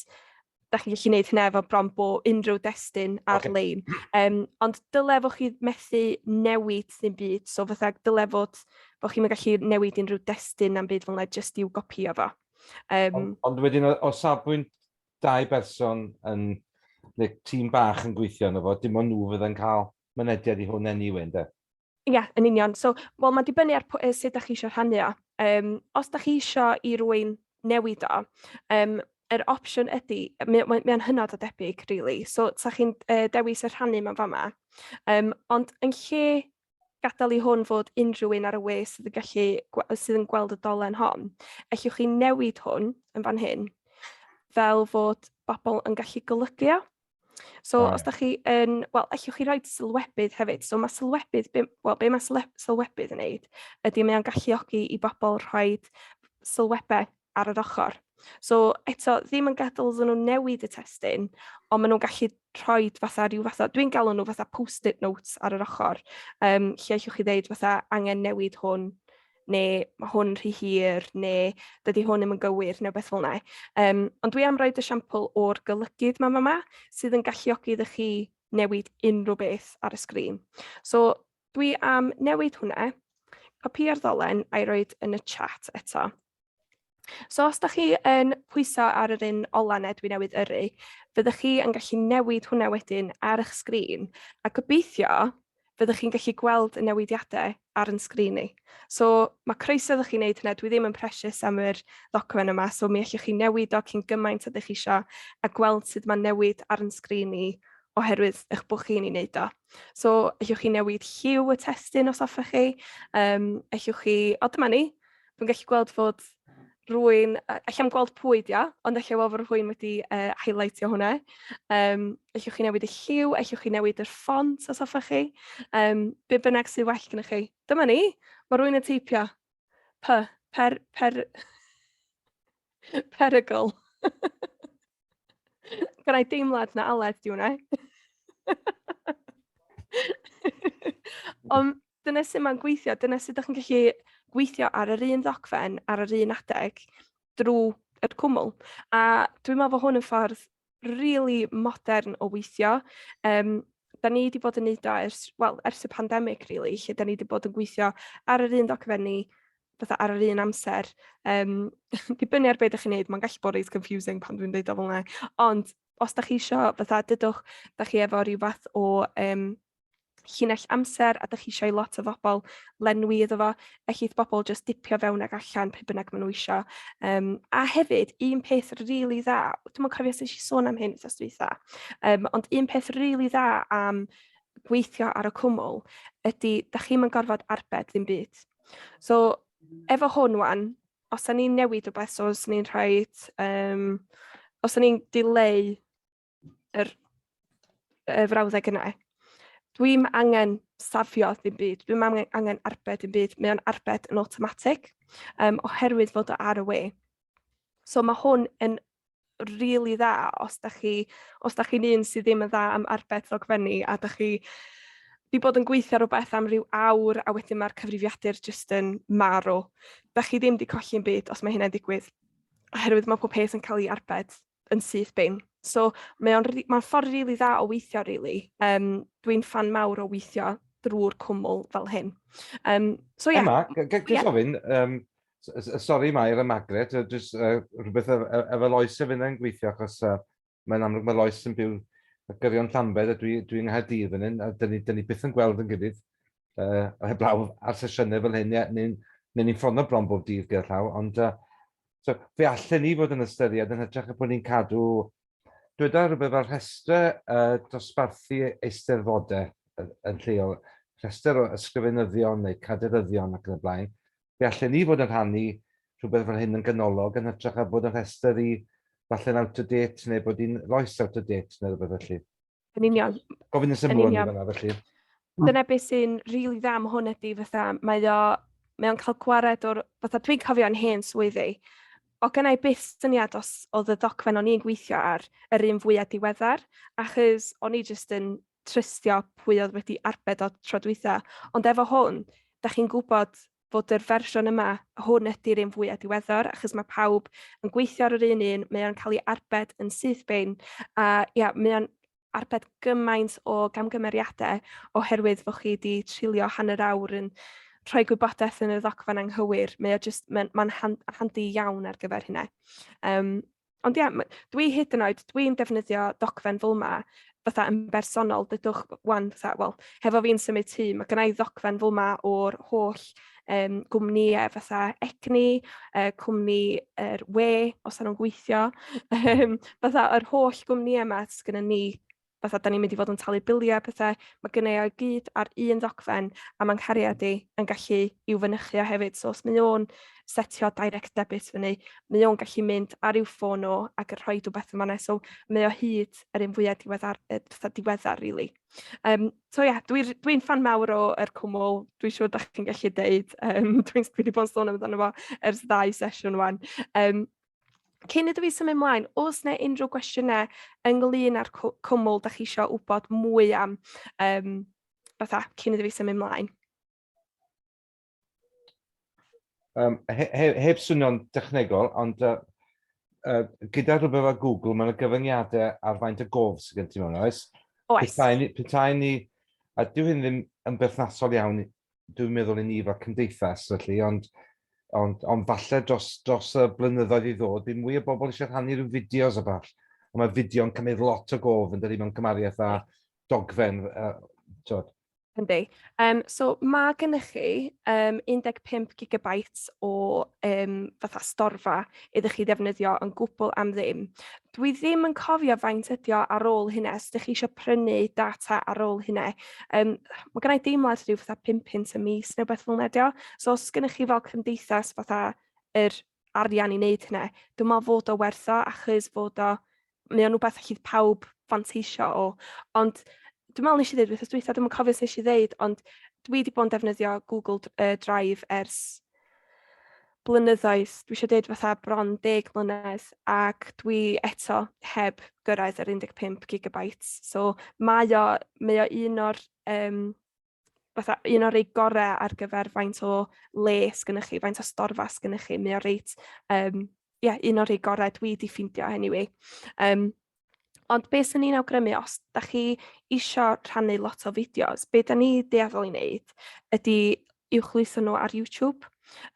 da chi'n gallu gwneud hynna efo bron bo unrhyw destun ar-lein. Okay. Ond dyle fod chi methu newid ddim byd, so fatha dyle fod chi'n gallu newid unrhyw destun am byd fel yna, jyst i'w gopio fo. Ond wedyn o safbwynt dau berson yn, neu tîm bach yn gweithio yno fo, dim ond nhw fydd yn cael mynediad i hwn anyway, yndê? Ia, yn union. So, wel, mae'n dibynnu ar sut dach chi eisiau rhannu o. Os dach chi eisiau i rywun newid o, yr opsiwn ydy, mae o'n hynod o debyg, really. So, sa chi'n dewis y rhannu mewn fama. Ond yn lle gadael i hwn fod unrhyw un ar y we sydd yn gallu, sydd yn gweld y dolen hon, ellwch chi newid hwn yn fan hyn, fel fod bobl yn gallu golygu o. So, os da chi yn, wel, allwch chi rhoi sylwebydd hefyd. So, mae sylwebydd, be, wel, be mae sylwebydd yn neud, ydy mae o'n galluogi i bobl rhoi sylwebau ar yr ochr. So, eto, ddim yn gadael iddyn nhw newid y testun, ond maen nhw'n gallu rhoi fatha rhyw fatha, dwi'n galw nhw fatha post-it notes ar yr ochr, lle allwch chi ddeud fatha angen newid hwn, neu mae hwn rhy hir, neu dydy hwn ddim yn gywir, neu beth fel yna. Ond dwi am roed esiampl o'r golygydd ma fama, sydd yn galluogi iddo chi newid unrhyw beth ar y sgrin. So dwi am newid hwnna, copio'r ddolen a'i roed yn y chat eto. So os da chi yn pwyso ar yr un ola 'na dwi newydd yrru, fyddwch chi yn gallu newid hwnna wedyn ar eich sgrin, a gobeithio fyddwch chi'n gallu gweld y newidiadau ar yn sgrin ni. So mae croeso iddo chi wneud hynna, dwi ddim yn precious am yr ddogfen yma, so mi allwch chi newid o cyn gymaint ydych chi isio a gweld sut mae'n newid ar yn sgrin ni oherwydd eich bod chi'n ei wneud o. So allwch chi newid lliw y testun os hoffech chi, allwch chi, o dyma ni, dwi'n gallu gweld fod rwy'n, allai'm gweld pwy 'di o, ond allai weld fod rhywun wedi highlightio hwnna. Allwch chi newid y lliw, allwch chi newid yr ffont os hoffech chi. Be bynnag sydd well gennych chi. Dyma ni, mae rhywun yn teipio. P, per, per, perygl. Gynna i deimlad na Aled 'di hwnna. Ond dyna sut mae'n gweithio, dyna sut ydych chi'n gallu gweithio ar yr un ddogfen, ar yr un adeg, drwy yr cwmwl. A dwi'n meddwl bod hwn yn ffordd really modern o weithio. Da ni wedi bod yn neud o ers, well, ers y pandemig, really, lle da ni wedi bod yn gweithio ar yr un dogfenni fatha ar yr un amser. Dibynnu ar beth ydych chi'n neud, mae'n gallu bod reit confusing pan dwi'n deud o fel yna. Ond os da chi isio, fatha, dydwch, da chi efo rhyw fath o llinell amser a da chi eisiau i lot o bobl lenwi iddo fo, ellith bobl jyst dipio fewn ag allan pryd bynnag maen nhw isio. A hefyd, un peth rili really dda, dwi'm yn cofio os nes i sôn am hyn wythnos dwytha, ond un peth rili really dda am gweithio ar y cwmwl ydy, da chi'm yn gorfod arbed ddim byd. So, efo hwn wan, os da ni'n newid rhywbeth, so os ni'n rhoi, os da ni'n dileu y frawddeg yna, dwi'm angen safio ddim byd, dwi'm angen arbed ddim byd, mae o'n arbed yn automatic, oherwydd fod o ar y we. So mae hwn yn rili dda os da chi, os da chi'n un sydd ddim yn dda am arbed ddogfenni a da chi di bod yn gweithio ar rhywbeth am ryw awr a wedyn mae'r cyfrifiadur jyst yn marw. Da chi ddim di colli'n byd os mae hynna'n digwydd, oherwydd mae pob peth yn cael ei arbed yn syth bin. So mae o'n mae'n ffordd rili dda o weithio, rili. Dwi'n ffan mawr o weithio drwy'r cwmwl fel hyn. So yeah. Emma, jyst ofyn, sori Mair a Margaret, jyst rhywbeth efo Lois a finne'n gweithio, achos mae'n amlwg mae Lois yn byw ar gyrion Llambed a dwi yng Nghaerdydd fan hyn, a dyn ni, dyn ni byth yn gweld yn gilydd, heblaw ar sesiynau fel hyn, ie, neu ni'n ffono bron bob dydd gyda llaw, ond so, fe allen ni fod yn ystyried yn hytrach na bod ni'n cadw, dweda rhywbeth fel rhestr dosbarthu eisteddfodau yn lleol, rhestr o ysgrifenyddion neu cadeiryddion ac yn y blaen, fe allen ni fod yn rhannu rhywbeth fel hyn yn ganolog yn hytrach na bod yn rhestr i falle'n out of date neu bod hi'n Lois out of date neu rhywbeth felly. Yn union. Gofyn y syml yn fan'na felly. Dyna beth sy'n rili really dda am hwn ydy fatha, mae o'n cael gwared o'r, fatha dwi'n cofio yn hen swyddi, o gynna i byth syniad os oedd y ddogfen o'n i'n gweithio ar yr un fwyaf diweddar, achos o'n i jyst yn trystio pwy oedd wedi arbed o tro dwytha. Ond efo hwn, da chi'n gwybod fod yr fersiwn yma, hwn ydy'r un fwyaf diweddar, achos mae pawb yn gweithio ar yr un un, mae o'n cael ei arbed yn syth bin, a ia, mae o'n arbed gymaint o gamgymeriadau oherwydd fod chi wedi treulio hanner awr yn rhoi gwybodaeth yn y ddogfen anghywir. Mae o just, mae'n handi iawn ar gyfer hynna. Ond ie, dwi hyd yn oed, dwi'n defnyddio dogfen fel yma, fatha yn bersonol, dydwch wan, fatha, wel, hefo fi'n symud tŷ, mae gynna i ddogfen fel yma o'r holl gwmnïau fatha Egni, cwmni yr we, os ydyn nhw'n gweithio, fatha yr holl gwmnïau yma sydd gennym ni fatha da ni'n mynd i fod yn talu biliau a pethau, mae gynna i o i gyd ar un ddogfen a mae'n nghariad i yn gallu i'w fynychu o hefyd. So os mae o'n setio direct debit fyny, mae o'n gallu mynd ar i'w ffôn o ac yn rhoi rhywbeth yn fanna. So mae o hyd yr un fwyaf diweddar, fatha diweddar really. So ie, yeah, dwi'n dwi ffan mawr o'r cwmwl, dwi'n siŵr da chi'n gallu deud. Dwi'n dwi wedi bod yn sôn amdano fo ers ddau sesiwn wan. Cyn iddo fi symud ymlaen, oes 'na unrhyw gwestiynau ynglyn â'r cwmwl da chi eisiau wybod mwy am, fatha, cyn iddo fi symud ymlaen? He, he, heb swnio'n dechnegol, ond gyda rhywbeth fel Google, mae yna gyfyngiadau ar faint o gof sydd gen ti mewn, oes? Oes. Petai ni, petai ni, a dyw hyn ddim yn berthnasol iawn dwi'n meddwl i ni fel cymdeithas, felly, ond, ond, ond falle dros, dros y blynyddoedd i ddod, bydd mwy o bobl eisiau rhannu rhyw fideos a fall. Ond mae fideo'n cymryd lot o gof yn dydi mewn cymariaeth â dogfen. Uh, Yndi. So mae gennych chi 15 gigabytes o fatha storfa iddo chi ddefnyddio yn gwbl am ddim. Dwi ddim yn cofio faint ydi o ar ôl hynna, os ydych chi eisiau prynu data ar ôl hynna. Mae gennau deimlad rhyw fatha 5 punt y mis neu beth fel yna ydi o. So os gennych chi fel cymdeithas fatha yr arian i wneud hynna, dwi'n meddwl fod o werth o, achos fod o, mae o'n rhywbeth allith pawb fanteisio o. Ond dwi'n meddwl nes i ddweud wythnos dwytha, dwi'm yn cofio os nes i ddeud, ond dwi wedi bod yn defnyddio Google Drive ers blynyddoedd, dwi eisiau dweud fatha bron 10 mlynedd, ac dwi eto heb gyrraedd yr 15 gigabytes. So mae o, mae o un o'r, fatha un o'r rei gorau ar gyfer faint o le sgynnych chi, faint o storfa sgynnych chi. Mae o reit, yeah, un o'r rei gorau dwi wedi ffeindio anyway. Ond beth sy'n ni'n awgrymu, os da chi isio rhannu lot o fideos, be da ni dueddol i wneud ydy uwchlwytho nhw ar YouTube.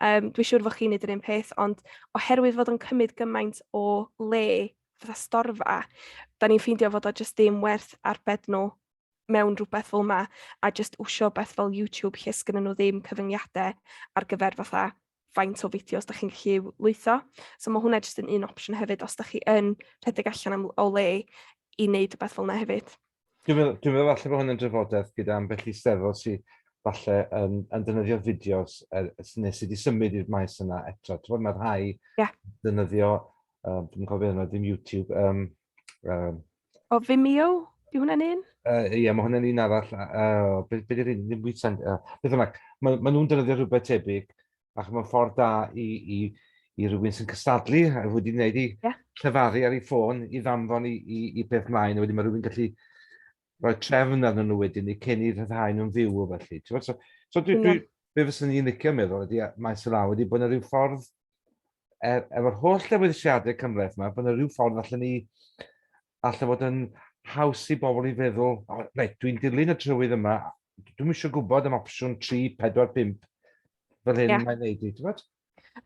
Dwi'n siŵr fod chi'n neud yr un peth, ond oherwydd fod o'n cymryd gymaint o le fatha storfa, da ni'n ffeindio fod o jyst ddim werth arbed nhw mewn rhywbeth fel yma, a jyst wsio beth fel YouTube lle sgynnyn nhw ddim cyfyngiadau ar gyfer fatha faint o fideos da chi'n gallu lwytho. So mae hwnna jyst yn un opsiwn hefyd os da chi yn rhedeg allan am, o le i wneud rhywbeth fel yna hefyd. Dwi'n meddwl, dwi meddwl falle bod hwn yn drafodaeth gyda ambell i steddfod sydd falle yn defnyddio fideos neu sydd wedi symud i'r maes yna eto. Ti'n bod, mae rhai yeah. defnyddio, dwi'n cofio yna, ddim YouTube. O Vimeo, di hwnna'n un? Ie, mae hwnna'n un arall. Be, be di'r un? Ddim WeSend. Beth bynnag, mae ma nhw'n defnyddio rhywbeth tebyg, ac mae'n ffordd da i rywun sy'n cystadlu a wedi gwneud i yeah. llefaru ar ei ffôn i ddanfon i beth mlaen, a wedyn mae rhywun gallu rhoi trefn arnyn nhw wedyn i cyn i rhyddhau nhw'n fyw o felly. So dwi, be fyswn i'n licio meddwl ydy, maes o law, ydy bod yna rhyw ffordd, efo'r holl dewisiadau cymhleth yma, bod yna rhyw ffordd allan ni, allan fod yn haws i bobl i feddwl, oh, reit, dwi'n dilyn y trywydd yma, dwi'n eisiau gwybod am opsiwn 3, 4, 5, fel hyn yeah. mae'n neud i, ti'n gwybod?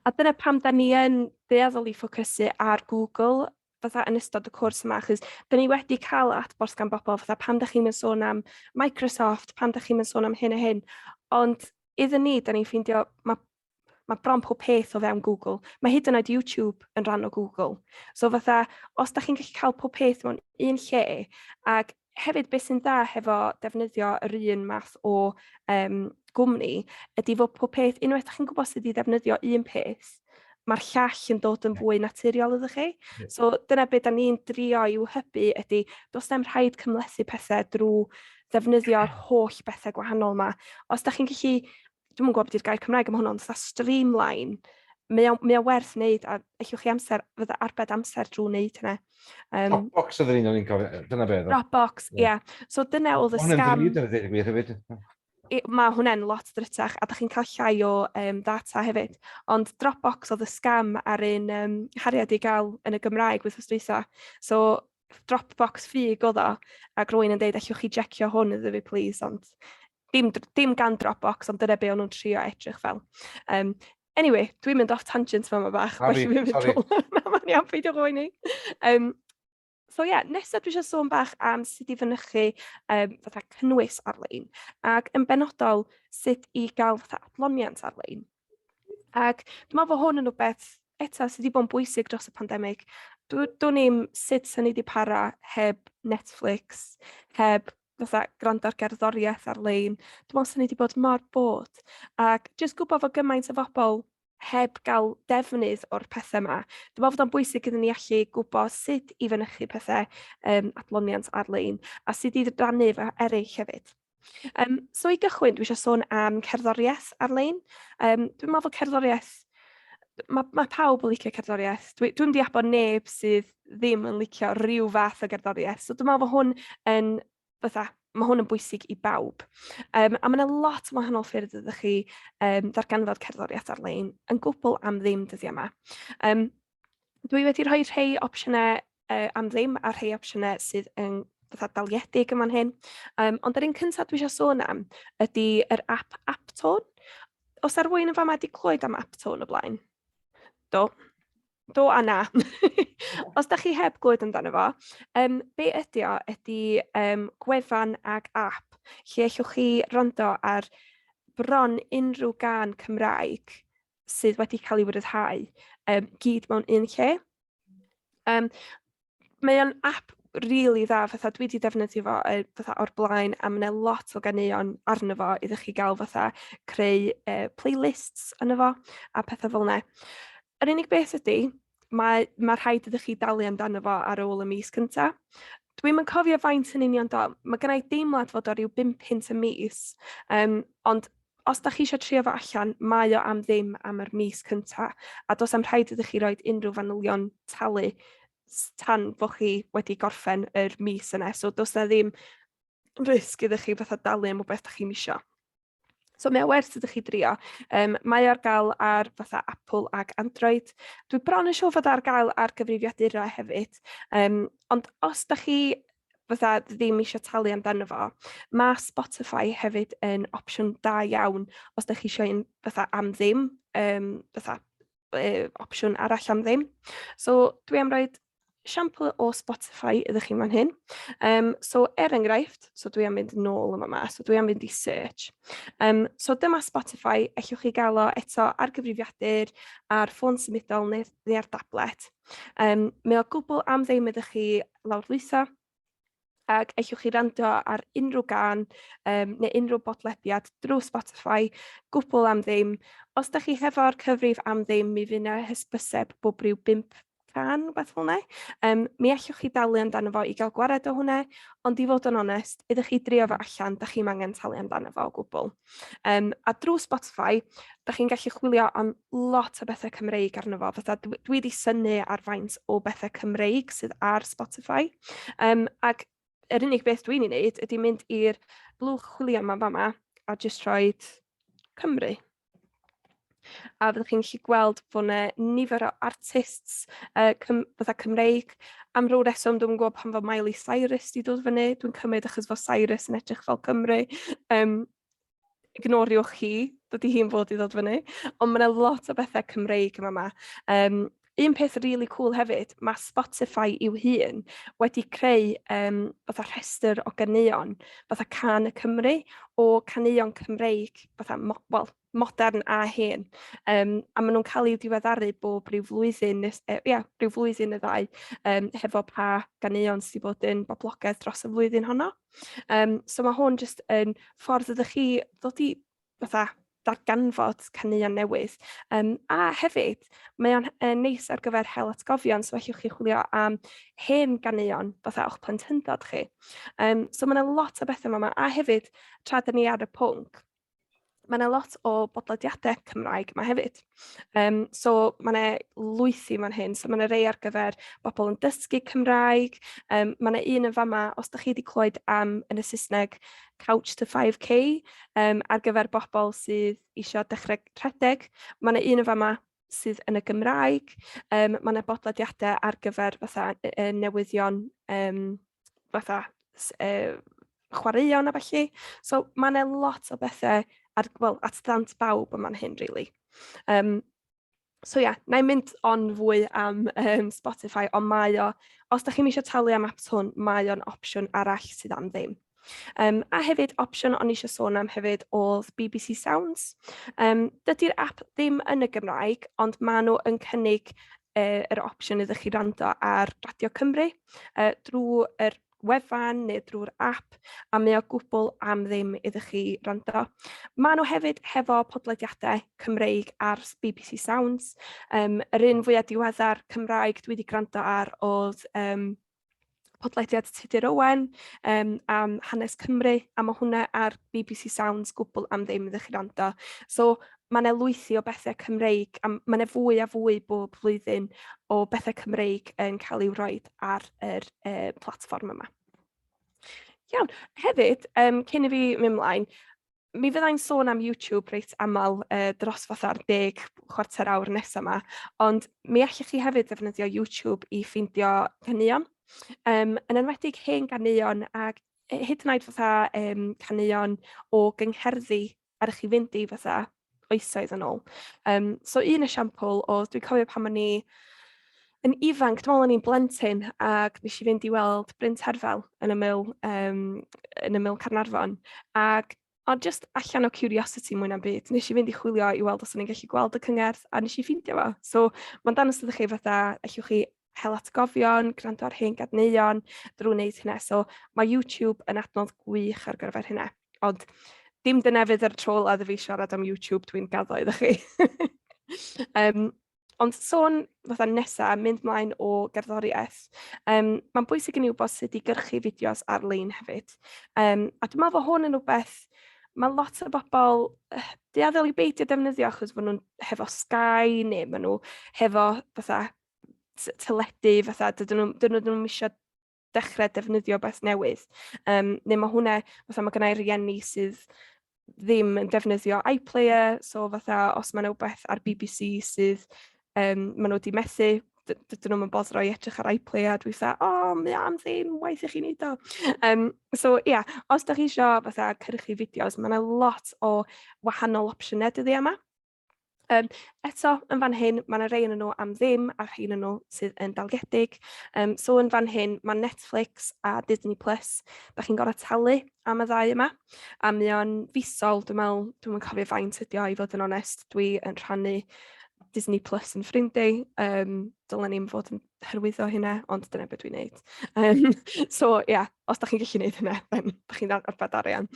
A dyna pam da ni yn dueddol i ffocysu ar Google fatha yn ystod y cwrs yma, achos da ni wedi cael adborth gan bobl fatha pam da chi'n mynd sôn am Microsoft, pam da chi'n mynd sôn am hyn a hyn, ond iddyn ni, da ni'n ffeindio, mae bron pob peth o fewn Google. Mae hyd yn oed YouTube yn rhan o Google. So fatha, os da chi'n gallu cael pob peth mewn un lle, ac hefyd beth sy'n dda hefo defnyddio yr un math o gwmni, ydy fod pob peth, unwaith da chi'n gwybod sut i ddefnyddio un peth, mae'r llall yn dod yn fwy naturiol iddo chi. So dyna beth da ni'n drio i'w hybu ydy, does dim rhaid cymhlethu pethau drwy ddefnyddio'r holl bethau gwahanol yma. Os da chi'n gallu, dwi'm yn gwybod beth yw'r gair Cymraeg am hwn, ond fatha streamline, mae o werth wneud, a allwch chi amser, fydda arbed amser drwy wneud hynna. Dropbox oedd yr un o'n i'n cofio, dyna beth. Dropbox, ie. Yeah. So dyna oedd y scam. Hwna'n ddrud ar y dweud y gwir hefyd. Mae hwnna'n lot drytach, a da chi'n cael llai o data hefyd. Ond Dropbox oedd y scam ar un hariad i gael yn y Gymraeg wythnos dwytha. So Dropbox ffug oedd o, ac rwy'n yn deud, allwch chi jecio hwn iddo fi, please, ond dim gan Dropbox, ond dyna be o'n nhw'n trio edrych fel. Anyway, dwi'n mynd off tangent fama bach. A fi, sorry. Na, mae'n iawn, peidiwch â poeni. So ie, yeah, nesaf dwi eisiau sôn bach am sut i fynychu fatha cynnwys ar-lein, ac yn benodol sut i gael fatha adloniant ar-lein. Ac dwi'n meddwl bod hwn yn rhywbeth eto sydd wedi bod yn bwysig dros y pandemig. Dwn i'm sut sy'n ni wedi para heb Netflix, heb fatha gwrando ar gerddoriaeth ar-lein. Dwi'n meddwl sy'n ni wedi bod mor bod. Ac jyst gwybod fod gymaint o bobl heb gael defnydd o'r pethau yma. Dwi'n meddwl fod o'n bwysig iddyn ni allu gwybod sut i fynychu pethau adloniant ar-lein a sut i rannu efo eraill hefyd. So i gychwyn, dwi eisiau sôn am cerddoriaeth ar-lein. Dwi'n meddwl fod cerddoriaeth, mae pawb yn licio cerddoriaeth. Dwi'n di abo neb sydd ddim yn licio rhyw fath o gerddoriaeth. So dwi'n meddwl fod hwn yn fatha, mae hwn yn bwysig i bawb. A mae yna lot o wahanol ffyrdd ydych chi ddarganfod cerddoriaeth ar-lein yn gwbl am ddim dyddiau yma. Dwi wedi rhoi rhai opsiynau am ddim a rhai opsiynau sydd yn fatha daliedig yn fan hyn. Ond yr un cyntaf dwi eisiau sôn am ydy yr app Aptone. Os ar rywun yn fama wedi clywed am Aptone o blaen? Do. Do a na. Os da chi heb glywed amdano fo, be ydy o ydy gwefan ag app lle allwch chi wrando ar bron unrhyw gân Cymraeg sydd wedi cael ei ryddhau gyd mewn un lle. Mae o'n app rili dda, fatha dwi 'di defnyddio fo fatha o'r blaen, a ma' 'na lot o ganeuon arno fo iddo chi gael fatha creu playlists yno fo a pethau fel 'na. Yr unig beth ydy, mae rhaid iddo chi dalu amdano fo ar ôl y mis cynta. Dwi'm yn cofio faint yn union do, mae gynna i deimlad fod o ryw 5 punt y mis, ond os da chi eisiau trio fo allan, mae o am ddim am yr mis cynta, a does am rhaid iddo chi roed unrhyw fanylion talu tan fo chi wedi gorffen yr mis yna. So does na ddim risg iddo chi fatha dalu am rhywbeth da chi'n isio. So mae o werth ydych chi drio. Mae o ar gael ar fatha Apple ac Android. Dwi bron yn siŵr fod ar gael ar gyfrifiadura hefyd. Ond os da chi fatha ddim eisiau talu amdano fo, mae Spotify hefyd yn opsiwn da iawn os da chi eisiau un fatha am ddim, fatha opsiwn arall am ddim. So dwi am roid siampl o Spotify ydych chi fan hyn. So er enghraifft, so dwi am fynd nôl yma yma, so dwi am fynd i search. So dyma Spotify, ellwch chi gael o eto ar gyfrifiadur, ar ffôn symudol neu ar dablet. Mae o gwbl am ddim ydych chi lawrlwytho, ac ellwch chi wrando ar unrhyw gân neu unrhyw bodlediad drwy Spotify, gwbl am ddim. Os da chi hefo'r cyfrif am ddim, mi fydd yna hysbyseb bob ryw 5 cân, rhywbeth fel 'na. Mi allwch chi dalu amdano fo i gael gwared o hwnna, ond i fod yn onest, iddo chi drio fo allan, da chi'm angen talu amdano fo o gwbl. A drwy Spotify, da chi'n gallu chwilio am lot o bethau Cymreig arno fo. Fatha, dwi wedi synnu ar faint o bethau Cymreig sydd ar Spotify. Ac yr unig beth dwi'n ei wneud ydy mynd i'r blwch chwilio yma fama a jyst rhoi Cymru. A fyddwch chi'n gallu gweld bod yna nifer o artists fatha Cymreig. Am ryw reswm, dwi'm yn gwybod pam fod Miley Cyrus 'di dod fyny. Dwi'n cymryd achos fod Cyrus yn edrych fel Cymru. Ignoriwch hi, dydy hi'n fod i ddod fyny. Ond mae yna lot o bethau Cymreig yma. Un peth really cool hefyd, mae Spotify i'w hun wedi creu fatha rhestr o ganeuon, fatha Cân y Cymru, o caneuon Cymreig, fatha, wel, modern a hen. A maen nhw'n cael eu diweddaru bob rhyw flwyddyn, nes, ia, rhyw flwyddyn neu ddau, hefo pa ganeuon sydd wedi bod yn boblogaidd dros y flwyddyn honno. So mae hwn jyst yn ffordd ydych chi ddod i fatha darganfod caneuon newydd. A hefyd, mae o'n neis ar gyfer hel atgofion, so allwch chi chwilio am hen ganeuon fatha o'ch plentyndod chi. So mae yna lot o bethau yma, a hefyd, tra dyn ni ar y pwnc, mae yna lot o bodlediadau Cymraeg yma hefyd. So mae yna lwythi fan hyn, so mae yna rei ar gyfer bobl yn dysgu Cymraeg, mae yna un yn fama, os da chi wedi clywed am yn y Saesneg Couch to 5K, ar gyfer bobl sydd eisiau dechrau rhedeg, mae yna un yn fama sydd yn y Gymraeg, mae yna bodlediadau ar gyfer fatha newyddion fatha chwaraeon a ballu. So mae yna lot o bethau ar, well, at ddant bawb yma'n hyn, really. So ia, yeah, na i mynd on fwy am Spotify, ond mae o, os da chi'n eisiau talu am apps hwn, mae o'n opsiwn arall sydd am ddim. A hefyd, opsiwn o'n i eisiau sôn am hefyd oedd BBC Sounds. Dydy'r app ddim yn y Gymraeg, ond maen nhw yn cynnig yr opsiwn iddo chi rando ar Radio Cymru drwy yr wefan neu drwy'r app, a mae o gwbl am ddim iddo chi rando. Maen nhw hefyd hefo podlediadau Cymreig ar BBC Sounds. Yr un fwyaf diweddar Cymraeg dwi wedi gwrando ar oedd podlediad Tudur Owen am hanes Cymru, a mae hwnna ar BBC Sounds gwbl am ddim iddo chi rando. So mae yna lwythi o bethau Cymreig, a mae yna fwy a fwy bob blwyddyn o bethau Cymreig yn cael i'w rhoi ar yr platfform yma. Iawn, hefyd, cyn i fi mynd mlaen, mi fyddai'n sôn am YouTube reit aml dros fatha'r 10 chwarter awr nesaf yma, ond mi allwch chi hefyd ddefnyddio YouTube i ffeindio caneuon, yn enwedig hen ganeuon ac hyd yn oed fatha caneuon o gyngherddau ar chi fynd i fatha oesoedd yn ôl. So un esiampl oedd, dwi'n cofio pan o'n i yn ifanc, dwi'n meddwl o'n i'n blentyn, ac nes i fynd i weld Bryn Terfel yn ymyl Caernarfon, ac ond just allan o curiosity mwy na'n byd, nes i fynd i chwilio i weld os o'n i'n gallu gweld y cyngerdd, a nes i ffeindio fo. So mae'n dangos iddo chi fatha, allwch chi hel atgofion, gwrando ar hen gadneuon drwy wneud hynna. So mae YouTube yn adnodd gwych ar gyfer hynna. Ond dim dyna fydd yr tro olaf i fi siarad am YouTube, dwi'n gaddo iddo chi. Ond sôn fatha nesa, mynd mlaen o gerddoriaeth, mae'n bwysig i ni wybod sut i gyrchu fideos ar-lein hefyd. A dwi'n meddwl fod hwn yn rhywbeth mae lot o bobl dueddol i beidio defnyddio achos maen nhw'n hefo Sky neu maen nhw hefo fatha teledu, fatha dydyn nhw ddim eisiau dechrau defnyddio beth newydd. Neu mae hwnna, fatha mae gennau rieni sydd ddim yn defnyddio iPlayer, so fatha os mae yna wbeth ar BBC sydd maen nhw wedi methu, dydyn nhw'n boddro i edrych ar iPlayer, dwi fatha, o, oh, mae am ddim, waith i chi wneud o. So ia, yeah, os da chi eisiau fatha cyrchu fideos, mae yna lot o wahanol opsiynau dyddiau yma. Eto, yn fan hyn, mae yna rhai yn nhw am ddim a rhai yn nhw sydd yn dalgedig. So yn fan hyn, mae Netflix a Disney Plus, da chi'n gorau talu am y ddau yma. A mae o'n fisol, dwi'n meddwl, dwi'n cofio faint ydi o i fod yn onest, dwi yn rhannu Disney Plus yn ffrindiau. Dylen ni'm fod yn hyrwyddo hynna, ond dyna beth dwi'n neud. So ia, yeah, os da chi'n gallu neud hynna, then da chi'n arbed arian.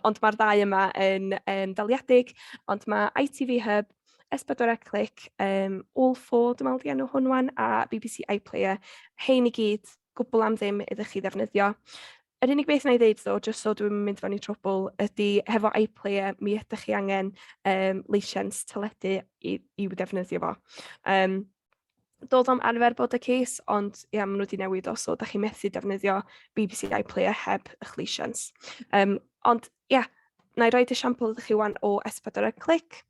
Ond mae'r ddau yma yn daliedig, ond mae ITV Hub, S4C Click, All 4, dwi'n meddwl di enw hwn wan, a BBC iPlayer, hein i gyd, gwbl am ddim iddo chi ddefnyddio. Yr unig beth na i ddeud ddo, just so dwi'n mynd fewn i trwbl, ydy hefo iPlayer mi ydych chi angen leisiens teledu i'w defnyddio fo. Doedd o'm arfer bod y case, ond ia, maen nhw wedi newid o, so da chi methu defnyddio BBC iPlayer heb eich leisiens. Ond ia, na i roed esiampl iddo chi wan o S4C Click.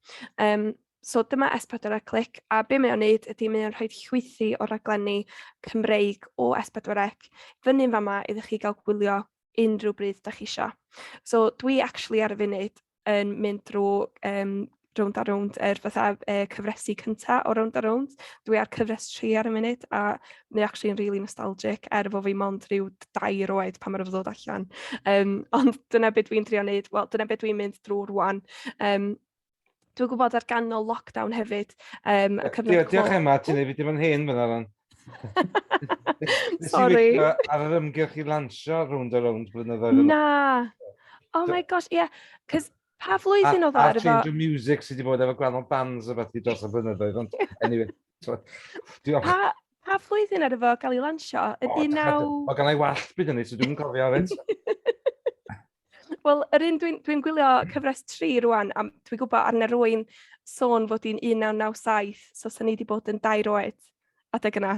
So dyma S4C Click, a be mae o'n neud ydy mae o'n rhoi llwythi o raglenni Cymreig o S4C fyny'n fama iddo chi gael gwylio unrhyw bryd da chi isio. So dwi actually ar y funud yn mynd drwy Rownd a Rownd, yr fatha cyfresi cynta o Rownd a Rownd. Dwi ar cyfres 3 ar y munud, a mae actually yn really nostalgic, er fo fi mond rhyw 2 oed pan mae'r ddod allan. Ond dyna beth dwi'n trio wneud, wel, dyna beth dwi'n mynd drwy rwan. Dwi'n gwybod ar ganol lockdown hefyd, y cyfnod clo. Diolch Emma, ti'n neud fi dim yn hen fyna ran. Sorry. Ar yr ymgyrch i lansio Rownd a Rownd blynyddoedd. Na. Oh my gosh, ie. Yeah. Cos pa flwyddyn oedd o ar efo? Change of Music sydd wedi bod efo gwahanol bands o beth i dros y blynyddoedd, ond anyway. Diolch. Pa flwyddyn ar efo gael ei lansio? Y un naw... O, gan ei wallt byd hynny, so dwi'n cofio hefyd. Wel, yr un dwi'n dwi gwylio cyfres 3 rwan, a dwi'n gwybod arna rwy'n sôn fod hi'n 1997, so sa'n ni wedi bod yn 2 oed adeg yna.